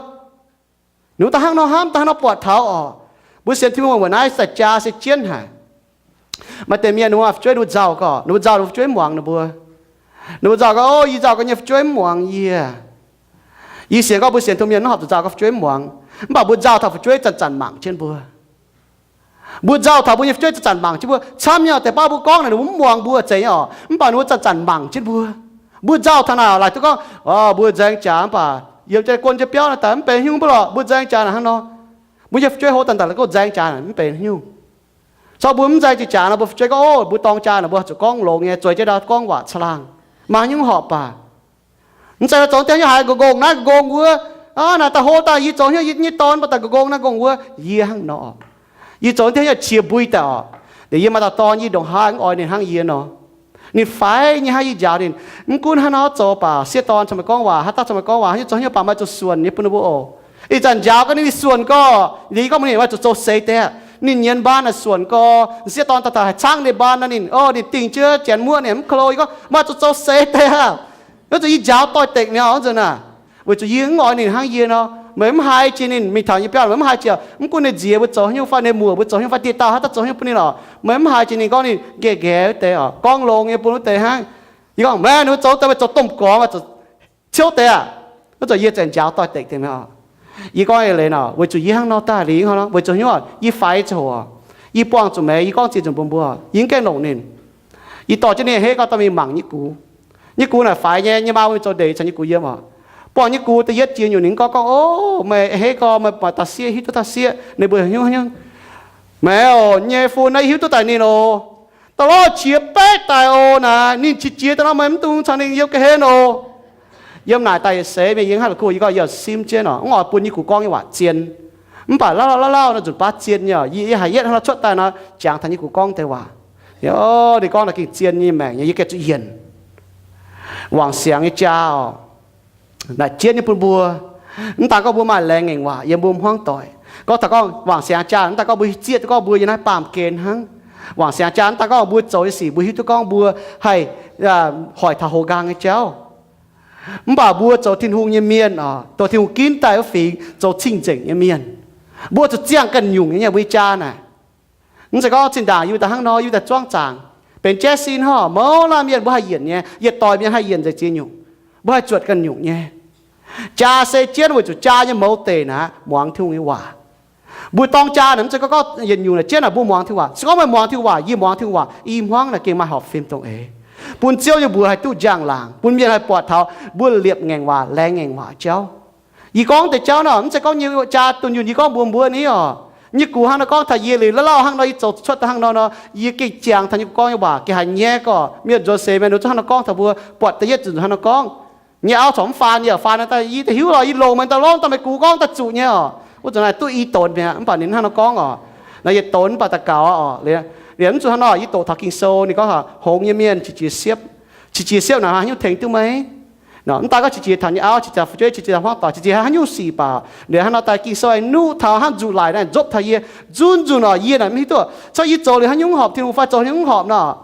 Ninh mbuo daaih hnangv nor hnamv, daaih hnangv nor buatc taux orqc. Mbuo sienx Tin-Hungh weic naaiv se jaa se jienv haic. Maaih deix mienh ninh mbuo fu'jueiv ninh mbuo nzauh gorqv, ninh mbuo nzauh ninh mbuo fu'jueiv muangx ninh mbuo. Ninh mbuo nzauh gorngv, O, yie nzauh gau nyei fu'jueiv mv muangx yie. Yie sienx gorngv mbuo sienx Tin-Hungh mienh mv horpc zuqc nzauh gorngv fu'jueiv mv muangx. Mv baac mbuo nzauh taux fu'jueiv zanc-zanc mangc jienv mbuo. Mbuo nzauh taux mbuo nyei fu'jueiv zanc-zanc mangc jienv mbuo. Camv nyei deix baav mbuo gorngv naaic ninh mbuo mv muangx mbuo zeiz nyei orqc. Mv baac ninh mbuo zanc-zanc mangc jienv mbuo. Mbuo nzauh taux naaic laaic duqv gorngv, O, mbuo nzaeng jaax mv baac yiem jai guon jai biauv naaiv daaih mv benx haaix nyungc mbuo lorqc, mbuo nzaeng jaax naaic hnangv nor. Mbuo nyei fu'jueiv hlo daaih daaih gorngv nzaeng jaax naaic mv benx haaix nyungc. Corc mbuo mv nzaeng jaax naaic mbuo fu'jueiv gorngv, O, mbuo dorng jaax naaic mbuo zuqc gorngv longx nyei, zueiz jienv ndau gorngv waac caangh laangh. Maaih haaix nyungc horpc baac. Mv zeiz zoux deix hnyouv haiz nqongh naaiv nqongh wuov, naaic daaih hlo daaih yie zoux hnyouv yie nyei dorn mv baac daaih nqongh naaiv nqongh wuov, yie hnangv nor. Yie zoux deix hnyouv qiex mbui daaih orqc. Deix yie maaih dauh dorn yie ndongc haaix mv oix ninh hnangv yie nor. Ninh faix nyei hnangv yie njaaux ninh. Mv gunv hnangv nor zoux baac sieqv dorn caux meih gorngv waac, haaix dauh caux meih gorngv waac, haaix nyungc zoux hnyouv baac meih zuqc suonc nyei bun ninh mbuo oc. Ih zanc njaaux gau ninh, ninh suonc gorx, yie gorngv mbuox ninh, meih zuqc zoux seix deix aqv. Ninh nyienz mbaan naaic suonc gorx, sieqv dorn daaih taux haih caangv ninh mbaan nor ninh, o, ninh dingh jienv janx muoqv ninh mv ko lo. Yie gorngv meih zuqc zoux seix deix aqv. Weic zuqc yie njaaux doix-dekc mi'aqv nzunc naaic. Weic zuqc yie mv oix ninh hnangv yie nor. Meih mv haiz jiex ninh mingh taux yie biauv, meih mv haiz jiex. Mv gunv ninh nziez mbuo zoux haaix nyungc fai ninh muoc mbuo zoux haaix nyungc fai dieh dauh haaix dauh zoux haaix nyungc bun ninh lorqc, meih mv haiz jiex ninh gorngv ninh nqaeqv nqaeqv wuov deix oc, gorngv longx nyei bun wuov deix hnangv. Yie gorngv, Meih ninh mbuo zoux deix, meih zoux domh gorx, meih zoux ciouv deix aqv. Wuov zanc yie zanc njaaux doix-dekc deix mi'aqv. Yie gorngv eix leiz nor, weic zuqc yie hnangv nor daaih liuz hnangv nor, weic zuqc hnyouv yie faix zoqc, yie buangh zuqc meih, yie gorngv ziex nzunc mbuo mbuo, yie mv gaengh longc ninh. Yie dorh jienv ninh hei gorngv dorh mingh mangc nyei gux. Nyei gux naaic faix nyei, nyei maa mbuo mingh zoux ndeic caux nyei gux yiem oc. Buangh nyei gux da'yietv jiex nyungc ninh gorngv gorngv, O, meih hei gorngv meih maaih dauh sieqv, hiuv duqv dauh sieqv, ninh mbuo hnyouv hnyouv. Meih oc, nyei fun naaiv hiuv duqv daaih ninh oc. Da'lov qiex baeqv daaih oc naaic, ninh qiex jiez daaih nor meih mv dungx caux ninh yiem ga'hlen oc. Yiem naaic daaih yietc seix mienh yiem haaix la'kuv yie gorngv yie simv jienv oc, mv oix bun yie gux gorngv nyei waac zien. Mv baac lauh lauh lauh lauh nor nzunc baav zien nyei oc. Yie, yie haiz yietv hnangv nor cuotv daaih nor, jangx taux yie gux gorngv deix waac. Yie, o, ninh gorngv naaic gengh zien nyei maengc nyei, yie gengh zuqc yienc. Wangc siangx nyei jaa oc, naaic jienv nyei bun mbuo. Mv daaih gorngv mbuo maaih laengz ngaengc waac yiem mbuo hmuangv doic. Gorngv taux gorngv wangc siangx jaa, mv daaih gorngv mbuo zieqv duqv gorngv mbuo yiem naaiv baamh gen hnangv. Wangc siangx jaa mv daaih gorngv mbuo zoux nyei sic mbuo hiuv duqv gorngv mbuo haih hoic taux hoz nqaang nyei jauv. Mv baac mbuo zoux Tin-Hungh nyei mienh oc, dongh Tin-Hungh ginv daaih wuov fingx zoux cing-nzengc nyei mienh. Mbuo zuqc ziangh ganh nyungc nyei mbuo nyei jaa naaic. Mv zeiz gorngv zinh ndaangc yie daaih hnangv nor, yie daaih zuangv zaangc, benx Jesse hnangv, mouz laanh mienh mbuo haih yienc nyei, yietc doic mienh haih yienc nzengc ziex nyungc. Mbuo haih zuotc ganh nyungc nyei. Jaa se jienv weic zuqc jaa nyei mouz deic naaic muangx Tin-Hungh nyei waac. Mbuo dorng jaa naaic mv zeiz gorngv gorngv yietc nyungc naaic jienv naaic mbuo muangx Tin-Hungh waac. Se gorngv meih muangx Tin-Hungh waac, yie muangx Tin-Hungh waac, i hmuangv naaic gengh maaih horpc fim dongh eix, bun Ziouv nyei mbuox haih duqv njang-laangc, bun mienh haih buatc taux mbuo liepc ngaengc waac, laengz ngaengc waac jauv. Yie gorngv deix jauv nor, mv zeiz gorngv nyei jaa dunh yunh yie gorngv mbuox mbuo ni oc. Nyei gux hnangv nor gorngv taux yie liuz, lauh lauh hnangv nor yie zoux cuotv daaih hnangv nor nor, yie gengh ziangx taux nyei gux gorngv nyei waac gengh haiz nyaiv gorqv, mienh nzuonx seix mienh nor zuqc hnangv nor gorngv taux mbuo, buatc da'yietv nzunc hnangv nor gorngv. Nyei auv corc mv faan, yie faan daaih, yie daaih hiuv lorqc, yie longc mienh daaih longc daaih meih gux gorngv daaih zuqc nyei oc. Wuov zanc naaic duqv i donx mi'aqv, mv baac ninh hnangv nor gorngv oc. Naaic yietc donx mv baac daux gaux oc. Liuz mv zuqc hnangv nor, yie doqc taux Ging-Sou ninh gorngv hongx nyei mienh qiex jiez siepv. Qiex jiez siepv naaic haaix nyungc tengx duqv meih? Mv daaih gorngv qiex jiez taux nyei auv, qiex jiez fu'jueiv, qiex jiez taux hmuangv doic, qiex jiez haaix nyungc sic baac, liuz hnangv nor daaih Ging-Sou aengx nuqv taux hnangv nzuqc laic naaiv nzopv taux yie, nzunc nzunc oc, yie naaic mv hiuv duqv, caux yie zoux liuz haaix nyungc horpc Tin-Hungh fai zoux haaix nyungv horpc nor.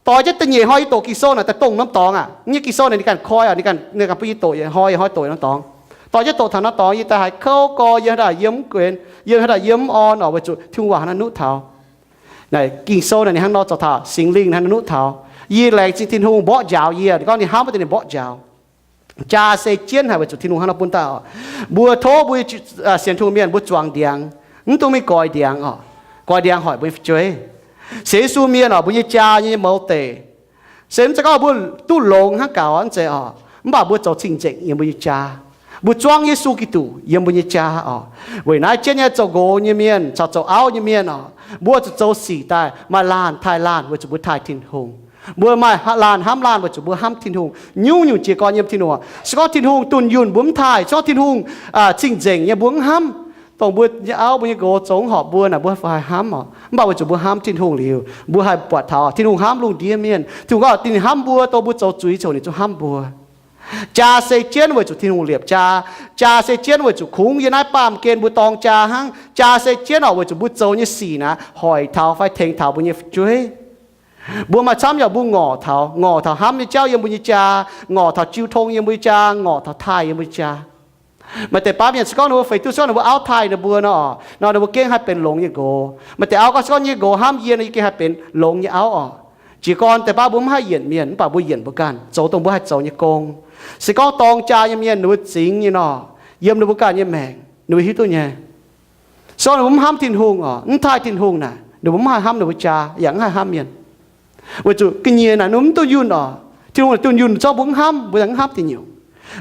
Doix jienv da'nyeic hnoi yie doqc Ging-Sou naaic daaih dongh norm dorngx aqv. Nyei Ging-Sou naaic ninh ganh koi oc, ninh ganh bun yie doqc yietc hnoi yietc hnoi doqc norm dorngx. Doix jienv doqc taux norm dorngx yie daaih haiz kouv gorx, yie hnangv naaic yiem mv guenx, yie hnangv naaic yiem mv orn oc, weic zuqc Tin-Hungh waac hnangv naaiv nuqv taux. Naaic Ging-Sou naaic ninh hnangv nor zoux taux, Singx Lingh hnangv naaiv nuqv taux. Yie laengz zingh Tin-Hungh mborqv njaaux yie, ninh gorngv ninh hnamv wuov deix ninh mborqv njaaux. Jaa se jienv haic weic zuqc Tin-Hungh hnangv nor bun daaih oc. Mbuo tov mbuo sienx Tin-Hungh mienh mbuo zuangx ndiangx, mv dungx mingh goix ndiangx oc. Goix ndiangx hoic mbuo nyei fu'jueiv. Sienx Yesu mienh oc, mbuo nyei jaa nyei mouz deic se mv zeiz gorngv mbuo duqv longx hnangv gaux mv zeiz oc, mv baac mbuo zoux cing-nzengc yiem mbuo nyei jaa. Mbuo zuangv Yesu Giduc yiem mbuo nyei jaa oc. Weic naaiv jienv nyei zoux nqox nyei mienh caux zoux auv nyei mienh oc, mbuo zuqc zoux sic daaih maaih laanh taaih laanh weic zuqc mbuo taaih Tin-Hungh. Mbuo maaih laanh hnamv laanh weic zuqc mbuo hnamv Tin-Hungh. Nyungc-nyungc jiez gorn yiem Tin-Hungh oc. Se gorngv Tin-Hungh dunh yunh mbuo mv taaih, se gorngv Tin-Hungh cing-nzengc nyei mbuo mv hnamv, dongh mbuo nyei auv mbuo nyei nqox zoux mv horpc mbuo naaic, mbuo haih hnamv oc. Mv baac weic zuqc mbuo hnamv Tin-Hungh liuz, mbuo haih buatc taux Tin-Hungh hnamv lungh ndiev mienh. Tin-Hungh gorngv ninh hnamv mbuo dongh mbuo zoux zuiz ziouc ninh zungv hnamv mbuo. Jaa se jienv weic zuqc Tin-Hungh liepc jaa. Jaa se jienv weic zuqc kungx yiem naaiv baamh gen mbuo dorng jaa hnangv. Jaa se jienv oc weic zuqc mbuo zoux nyei sic naaic hoic taux fai tengx taux mbuo nyei fu'jueiv. Mbuo maaih camv yaac mbuo ngorc taux, ngorc taux hnamv nyei jauv yiem mbuo nyei jaa, ngorc taux jiu tong yiem mbuo nyei jaa, ngorc taux taaih yiem mbuo nyei jaa. Maaih deix baav mienh se gorngv ninh mbuo feix duqv, se gorngv ninh mbuo auv taaih ninh mbuo nor, nor ninh mbuo gengh haih benx longx nyei nqox. Maaih deix auv gorngv se gorngv nyei nqox hnamv yie nor, yie gengh haih benx longx nyei auv oc. Jiez gorn deix baav mbuo mv haih yienc mienh, mv baac mbuo yienc mbuo ganh zoux dongh mbuo haih zoux nyei gong. Se gorngv dorng jaa nyei mienh ninh mbuo zingx nyei nor, yiem ninh mbuo ganh nyei maengc ninh mbuo hiuv duqv nyei. Se gorngv ninh mbuo mv hnamv Tin-Hungh oc, mv taaih Tin-Hungh naaic, ninh mbuo mv haih hnamv ninh mbuo jaa yaac mv haih hnamv mienh. Weic zuqc ga'nyiec naaic ninh mbuo mv dunh yunh oc. Tin-Hungh naaic dunh yunh, se gorngv mbuo mv hnamv, mbuo yaac mv hnamv dingc nyungc.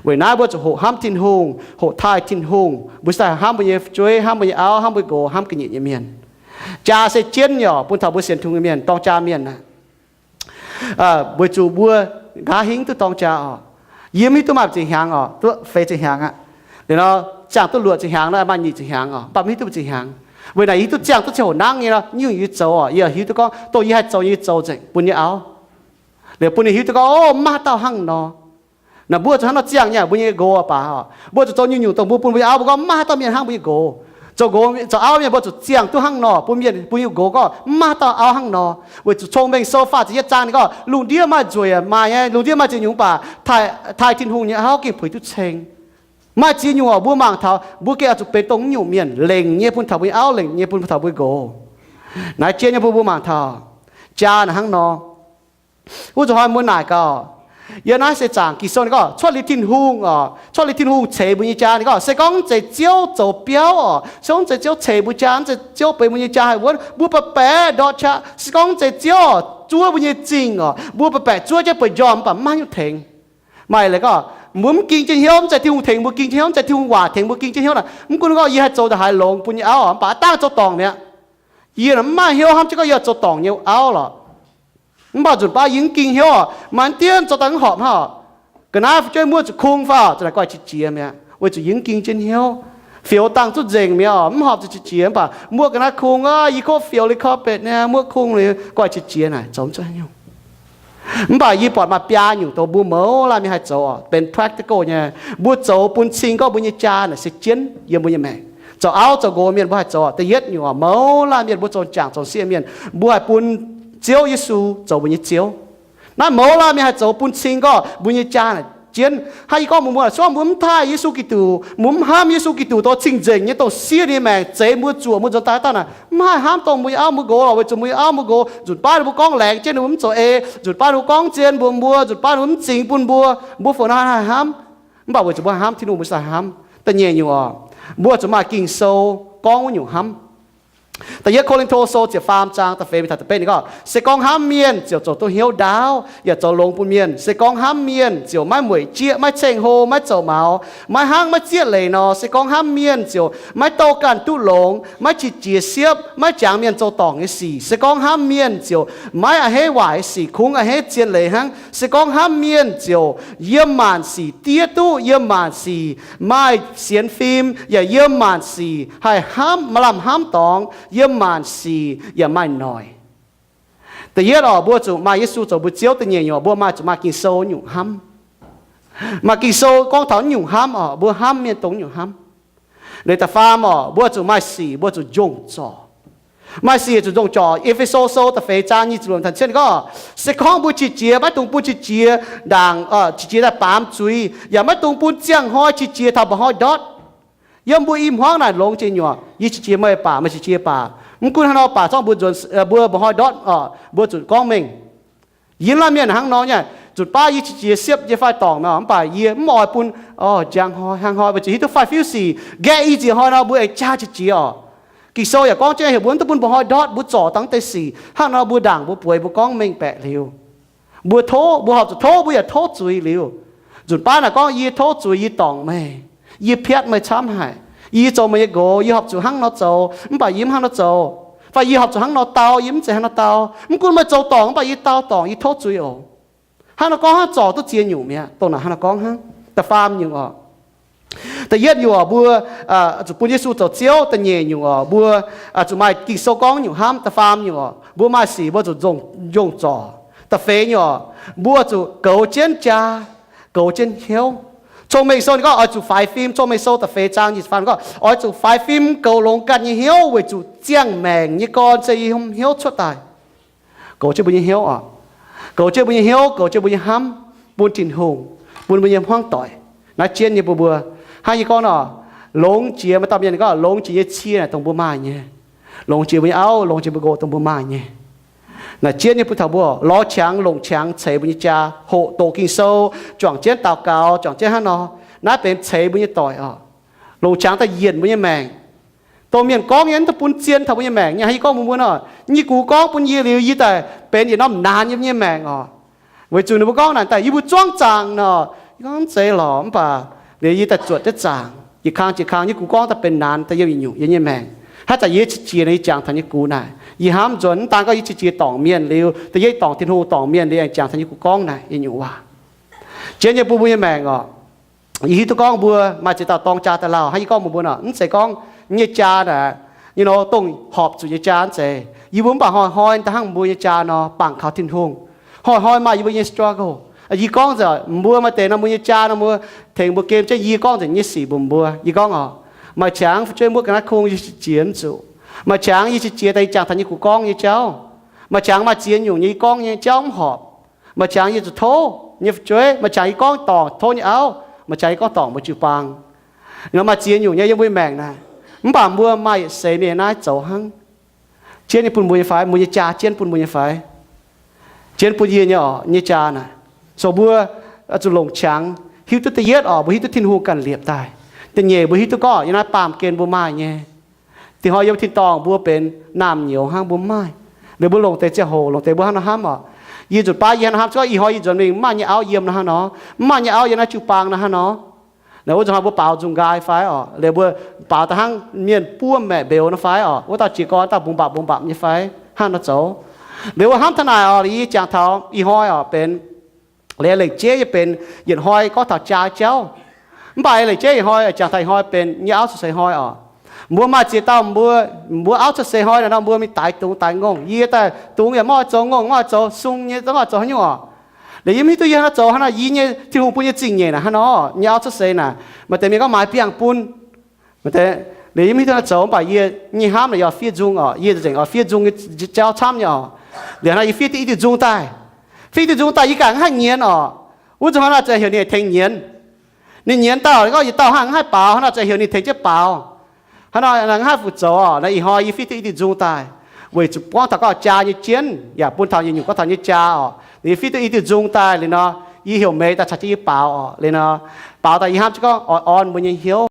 Weic naaiv mbuo zuqc hoqc hnamv Tin-Hungh, hoqc taaih Tin-Hungh, mbuo se daaih hnamv mbuo nyei fu'jueiv, hnamv mbuo nyei auv, hnamv mbuo nqox, hnamv ga'nyiec nyei mienh. Jaa se jienv nyei oc, bun taux mbuo sienx Tin-Hungh nyei mienh dorng jaa mienh naaic. Weic zuqc mbuo nqa'haav hingv duqv dorng jaa oc. Yie mv hiuv duqv maaih zinh hnyangx oc, duqv feix zinh hnyangx aqv. Liuz nor, ziangh duqv luoqc zinh hnyangx nor, maaih nyic zinh hnyangx oc, mv baac mv hiuv duqv zinh hnyangx. Weic naaic yie hiuv duqv ziangh duqv ziangh hoc nangv nyei nor, nyungc yie zoux oc, yie hiuv duqv gorngv dongh yie haih zoux nyei yie zoux nzengc bun nyei auv. Liuz bun ninh hiuv duqv gorngv, o, mv maaih haaix dauh hnangv nor. Naaic mbuo zuqc hnangv nor ziangh nyei, mbuo nyei nqox baac oc, mbuo zuqc zoux nyungc-nyungc dongh mbuo bun mbuo nyei auv mbuo gorngv mv maaih haaix dauh mienh hnangv mbuo nyei nqox. Zoux nqox, zoux auv mienh mbuo zuqc ziangh duqv hnangv nor bun mienh, bun nyei nqox gorngv mv maaih haaix dauh auv hnangv nor. Weic zuqc Cong-Mengh Sou faah ziepc yietv zaang ninh gorngv lungh ndiev maaih nzueic maaih nyei, lungh ndiev maaih ziex nyungc mv baac taaih, taaih Tin-Hungh nyei auv gengh puix duqv ceng. Maaih ziex nyungc oc, mbuo mangc taux mbuo gengh oix zuqc benx dongh mv nyungc mienh, lengc nyei bun taux mbuo nyei auv, lengc nyei bun taux mbuo nqox. Naaiv jien nyei bun mbuo mangc taux jaa naaic hnangv nor. Wuov zuqc hnoi mbuo naaic gaax, yiem naaiv se zaangc Ging-Sou ninh gorngv cuotv liuz Tin-Hungh oc, cuotv liuz Tin-Hungh ceix mbuo nyei jaa. Ninh gorngv se gorngv mv zeiz Ziouv zoux biauv oc, se gorngv mv zeiz Ziouv ceix mbuo jaa, mv zeiz Ziouv benx mbuo nyei jaa haih wuonv, mbuo baeqc baeqc ndortv qaqv. Se gorngv mv zeiz Ziouv zuov mbuo nyei zingh oc, mbuo baeqc baeqc zuov jienv bueix njormh mv baac mv maaih haaix nyungc tengx. Maaih leiz gorngv mbuo mv ging jienv hnyouv, mv zeiz Tin-Hungh tengx mbuo ging jienv hnyouv, mv zeiz Tin-Hungh waac tengx mbuo ging jienv hnyouv naaic, mv gunv gorngv yie haih zoux ndongc haaix longx bun nyei auv oc, mv baac aav dangh zoux dorngc mi'aqv. Yie mv maaih hnyouv hnamv jienv gorngv yie zoux dorngc nyei auv lorqc. Mv baac nzunc baav yie mv ging hnyouv oc, maaih deix zorqv daaih mv horpc hnangv oc. Ga'naaiv fu'jueiv mbuo zuqc kung fai oc, za'naaic gorngv qiex jiez mi'aqv, weic zuqc yie mv ging jienv hnyouv. Fioux dangh zuqc nzengc mi'aqv oc, mv horpc zuqc qiex jiez, mv baac muoqv ga'naaiv kung aqv, yie kov fioux liuz carpet niaa, muoqv kung liuz, gorngv qiex jiez naaic zoux mv zuqc haaix nyungc. Mv baac yie buatc maaih biaa nyungc dongh mbuo mouz laanh mienh haih zoux oc, benx practical nyei. Mbuo zoux bun cing gorngv mbuo nyei jaa naaic se jienv yiem mbuo nyei maengc. Zoux auv zoux nqox mienh mbuo haih zoux oc. Da'yietv nyungc oc, mouz laanh mienh mbuo zoux jangc zoux sieqv mienh, mbuo haih bun Ziouv Yesu zoux mbuo nyei Ziouv. Naaiv mouz laanh mienh haih zoux bun cing gorngv mbuo nyei jaa naaic jienv. Hnangv yie gorngv mbuox mbuo, se gorngv mbuo mv taaih Yesu Giduc, mbuo mv hnamv Yesu Giduc dongh cing-nzengc nyei, dongh siev ninh nyei maengc zeix mbuo zuoqc mbuo nzuonx daaih dauh naaic, mv haih hnamv dongh mbuo nyei auv mbuo nqox lorqc, weic zuqc mbuo nyei auv mbuo nqox nzunc baav ninh mbuo gorngv laengz jienv ninh mbuo mv zoux ei, nzunc baav ninh mbuo gorngv zien mbuox mbuo, nzunc baav ninh mbuo mv zingx bun mbuo, mbuo fungc nor haih hnamv? Mv baac weic zuqc mbuo haih hnamv Tin-Hungh, mbuo sai hnamv. Da'nyeic nyungc oc, mbuo zuqc maaih Ging-Sou gorngv wuov nyungc hnamv. Da'yietv Ko^lin^to Sou ziepc faam zaang da'feix mingh taux da'betv ninh gorngv, se gorngv hnamv mienh ziouc zoux duqv hnyouv ndaauv yaac zoux longx bun mienh. Se gorngv hnamv mienh ziouc maiv mueic jieqv, maiv ceng-hlo, maiv zoux maux, maiv hnangv maiv zieqv leiz nor. Se gorngv hnamv mienh ziouc maiv douh ganh duqv longx, maiv qiex jiez siepv, maiv jangx mienh zoux dorngc nyei sic. Se gorngv hnamv mienh ziouc maiv a'hneiv waaic nyei sic, kungx a'hneiv zien leiz hnangv. Se gorngv hnamv mienh ziouc yiem maanc sic diev duqv, yiem maanc sic maaih sienx fim, yaac yiem maanc sic haih hnamv, maaih lamh hnamv dorngx, yiem maanc sic yaac maaih noic. Da'yietv oc, mbuo zuqc maaih Yesu zoux mbuo Ziouv. Da'nyeic nyungc, mbuo maaih zuqc maaih Ging-Sou nyungc hnamv. Maaih Ging-Sou gorngv taux nyungc hnamv oc, mbuo hnamv mienh dongh nyungc hnamv. Liuz da'faam oc, mbuo zuqc maaih sic, mbuo zuqc njongc zorc. Maaih sic zuqc njongc zorc. E^fe^so Sou da'feix zaang nyic ziepc luoqc taux cietv gorngv, se gorngv mbuo qiex jiez, maiv dungx bun qiex jiez ndaangc, qiex jiez daaih baamz zuiz, yaac maiv dungx bun ziangh hnoi qiex jiez taux mba'hnoi ndortv. Yiem mbuo i hmuangv naaic longx jiex nyuoqc, yie qiex jiez meih baac, meih qiex jiez baac. Mv gunv haaix nor baac, zorngv mbuo nzuonx, mbuo mba'hnoi ndortv oc, mbuo zuqc gorngv mengh. Yie laanh mienh hnangv nor nyei, nzunc baav yie qiex jiez siepv yie fai dorngc nor, mv baac yie mv oix bun, o, njang hnoi, hnangv hnoi, weic zuqc hiuv duqv fai fiuv sic, nqaeqv i nziex hnoi nor mbuo aengx jaa qiex jiez oc. Ging-Sou yaac gorngv jienv heuc mbuo mv dungx bun mba'hnoi ndortv, mbuo zorc dangh deix sic. Hnangv nor mbuo ndaangc mbuo bueix mbuo gorngv mengh baeqc liuz, mbuo tov, mbuo horpc zuqc tov, mbuo yaac tov zuiz liuz. Nzunc baav naaic gorngv, yie tov zuiz, yie dorngc meih, yie piatv meih camv haic, yie zoux meih nyei nqox, yie horpc zuqc hnangv nor zoux, mv baac yie mv hnangv nor zoux. Fai yie horpc zuqc hnangv nor dau, yie mv zeiz hnangv nor dau. Mv gunv meih zoux dorngc, mv baac yie dau dorngc, yie tov zuiz oc. Hnangv nor gorngv hnangv, zorc duqv ziex nyungc mi'aqv. Dongh naaic hnangv nor gorngv hnangv. Da'faam nyungc oc, da'yietv nyungc oc, mbuo zuqc bun Yesu zoux Ziouv. Da'nyeic nyungc oc, mbuo zuqc maaih Ging-Sou gorngv nyungc hnamv. Da'faam nyungc oc, mbuo maaih sic mbuo zuqc njongc zorc. Da'feix nyungc oc, mbuo zuqc goux jienv jaa, goux jienv hnyouv. Cong-Mengh Sou ninh gorngv oix zuqc faix fim. Cong-Mengh Sou da'feix zaang nyic ziepc faam gorngv oix zuqc faix fim goux longx ganh nyei hnyouv weic zuqc ziangh maengc nyei gorn se yiem hnyouv cuotv daaih. Goux jienv mbuo nyei hnyouv oc. Goux jienv mbuo nyei hnyouv, goux jienv mbuo nyei hnamv, bun Tin-Hungh, bun mbuo nyei hmuangv doic. Naaiv jienv nyei bun mbuo. Hnangv yie gorngv nor, longx jiex, maaih dauh mienh gorngv longx jiex nyei cie naaic dongh mbuo maaih nyei. Longx jiex mbuo nyei auv, longx jiex mbuo nqox dongh mbuo maaih nyei. Naaic jienv nyei bun taux mbuo lorz qangx, longc qangx ceix mbuo nyei jaa, hoqc doqc Ging-Sou, juangc jienv daux gaux, juangc jienv hnangv nor. Naaiv benx ceix mbuo nyei doic oc. Longc qangx daaih yienc mbuo nyei maengc. Dongh mienh gorngv nyei mv dungx bun zien taux mbuo nyei maengc nyei. Hnangv yie gorngv mbuox mbuo nor, yie gux gorngv bun yie liuz, yie daaih benx yietc norm naanx yiem yie nyei maengc oc. Weic zuqc ninh mbuo gorngv naaic daaih yie mbuo zuangv zaangc nor, yie gorngv mv zeiz lorqc, mv baac liuz yie daaih zuotc jienv zaangc. Jiex kang jiex kang, yie gux gorngv daaih benx naanx daaih yiem yietc nyungc yiem yie nyei maengc. Haaix zanc yie qiex jiez nor, yie jangx taux yie gux naaic. Yie hnamv nzuonx, mv daan gorngv yie qiex jiez dorngc mienh liuz, da'yietv dorngc Tin-Hungh dorngc mienh liuz, aengx jangx taux yie gux gorngv naaic yietc nyungc waac. Jienv nyei bun mbuo nyei maengc oc. Yie hiuv duqv gorngv mbuo maaih ziex dauh dorng jaa daaih lauh. Hnangv yie gorngv mbuox mbuo nor, mv zeiz gorngv nyei jaa naaic, nyei nor dongh horpc zuqc nyei jaa mv zeiz. Yie mbuo mv baac hnoi-hnoi daaih hnangv mbuo nyei jaa nor, bangc kaux Tin-Hungh. Hnoi-hnoi maaih yie mbuo nyei struggle. Yie gorngv nzengc mbuo maaih deix nor mbuo nyei jaa nor mbuo tengx mbuo game jienv, yie gorngv nzengc nyei sic mbuox mbuo. Yie gorngv oc, maaih qangx fu'jueiv muoqv ga'naaiv kung yie qiex jiez mv zuqc. Maaih qangx yie qiex jiez daaih yie jangx taux yie gux gorngv nyei jauv. Maaih qangx maaih ziex nyungc nyei yie gorngv nyei jauv mv horpc. Maaih qangx yie zuqc tov nyei fu'jueiv, maaih qangx yie gorngv dorngc tov nyei auv, maaih qangx yie gorngv dorngc mbuo jiu-baang. Nor maaih ziex nyungc nyei yiem mbuo maengc naaic. Mv baac mbuo maaih yietc seix mienh naaiv zoux hnangv. Jienv nyei bun mbuo nyei fai? Mbuo nyei jaa jienv bun mbuo nyei fai? Jienv bun yie nyei oc, nyei jaa naaic. So mbuo zuqc longc qangx hiuv duqv da'yietv oc, mbuo hiuv duqv Tin-Hungh ganh liepc daaih. Da'nyeic mbuo hiuv duqv gorngv yiem naaiv baamh gen mbuo maaih nyei. Dinh hnoi yiem tin-dorngh mbuo benx naamh nyouz hnangv, mbuo mv maaih. Liuz mbuo longc deix ziangh hoc, longc deix mbuo hnangv nor hnamv oc. Yie nzunc baav yie hnangv nor hnamv, se gorngv ih hnoi yie nzuonx mingh mv maaih nyei auv yiem nor hnangv nor, mv maaih nyei auv yiem naaiv jiu-baang nor hnangv nor. Wuov nzunc hnoi mbuo baaux nzung nqaai fai orqc? Liuz mbuo baaux daaih hnangv mienh buov maeqc mbeux nor fai orqc? Wuov dauh jiez gorn dauh mbungx mbapc mbungx mbapc nyei fai? Hnangv nor zoux. Liuz wuov hnamv taux naaic orqc, liuz yie jangx taux ih hnoi orqc benx, liuz lengc jeiv yie benx yietc hnoi gorngv taux jaa jauv. Mv baac lengc jeiv ih hnoi jangx taux ih hnoi benx nyei auv cuotv seix hnoi orqc. Mbuo maaih ziex dauh mbuo, mbuo auv cuotv seix hnoi naaic nor mbuo mingh daix dungz daix ngongh. Yie daaih dungz yaac maiv oix zoux, ngongh maiv oix zoux, sung nyei zungv maiv oix zoux haaix nyungc orqc. Liuz yie mv hiuv duqv yie hnangv naaiv zoux hnangv nor, yie nyei Tin-Hungh bun nyei zingh nyeic naaic hnangv nor, nyei auv cuotv seix naaic maaih deix mienh gorngv maaiz biangh bun. Liuz yie mv hiuv duqv hnangv zoux, mv baac yie nyei hnamv naaic yie oix fiev nzung orqc. Yie nzengc oix fiev nzung nyei jauv camv nyei orqc. Liuz hnangv naaic yie fiev duqv i diuh nzung daaih. Fiev diuh nzung daaih yie ganh mv haih nyienz orqc. Wuov nzunc hnangv naaic ziouc heuc ninh tengx nyienz. Ninh nyienz daaih orqc, gorngv yietc dauh hnangv mv haih baaux, hnangv naaic ziouc heuc ninh tengx jienv baaux. Hnangv naaic mv haih fu zoux orqc. Naaiv ih hnoi yie fiev duqv i diuh nzung daaih, weic zuqc buangv taux gorngv jaa nyei jienv yaac bun taux yietc nyungc gorngv taux nyei jaa orqc. Yie fiev duqv i diuh nzung daaih liuz nor, yie heuc Mei daaih caux jienv yie baaux orqc. Liuz nor, baaux daaih yie hnamv jienv gorngv oix orn mbuo nyei hnyouv.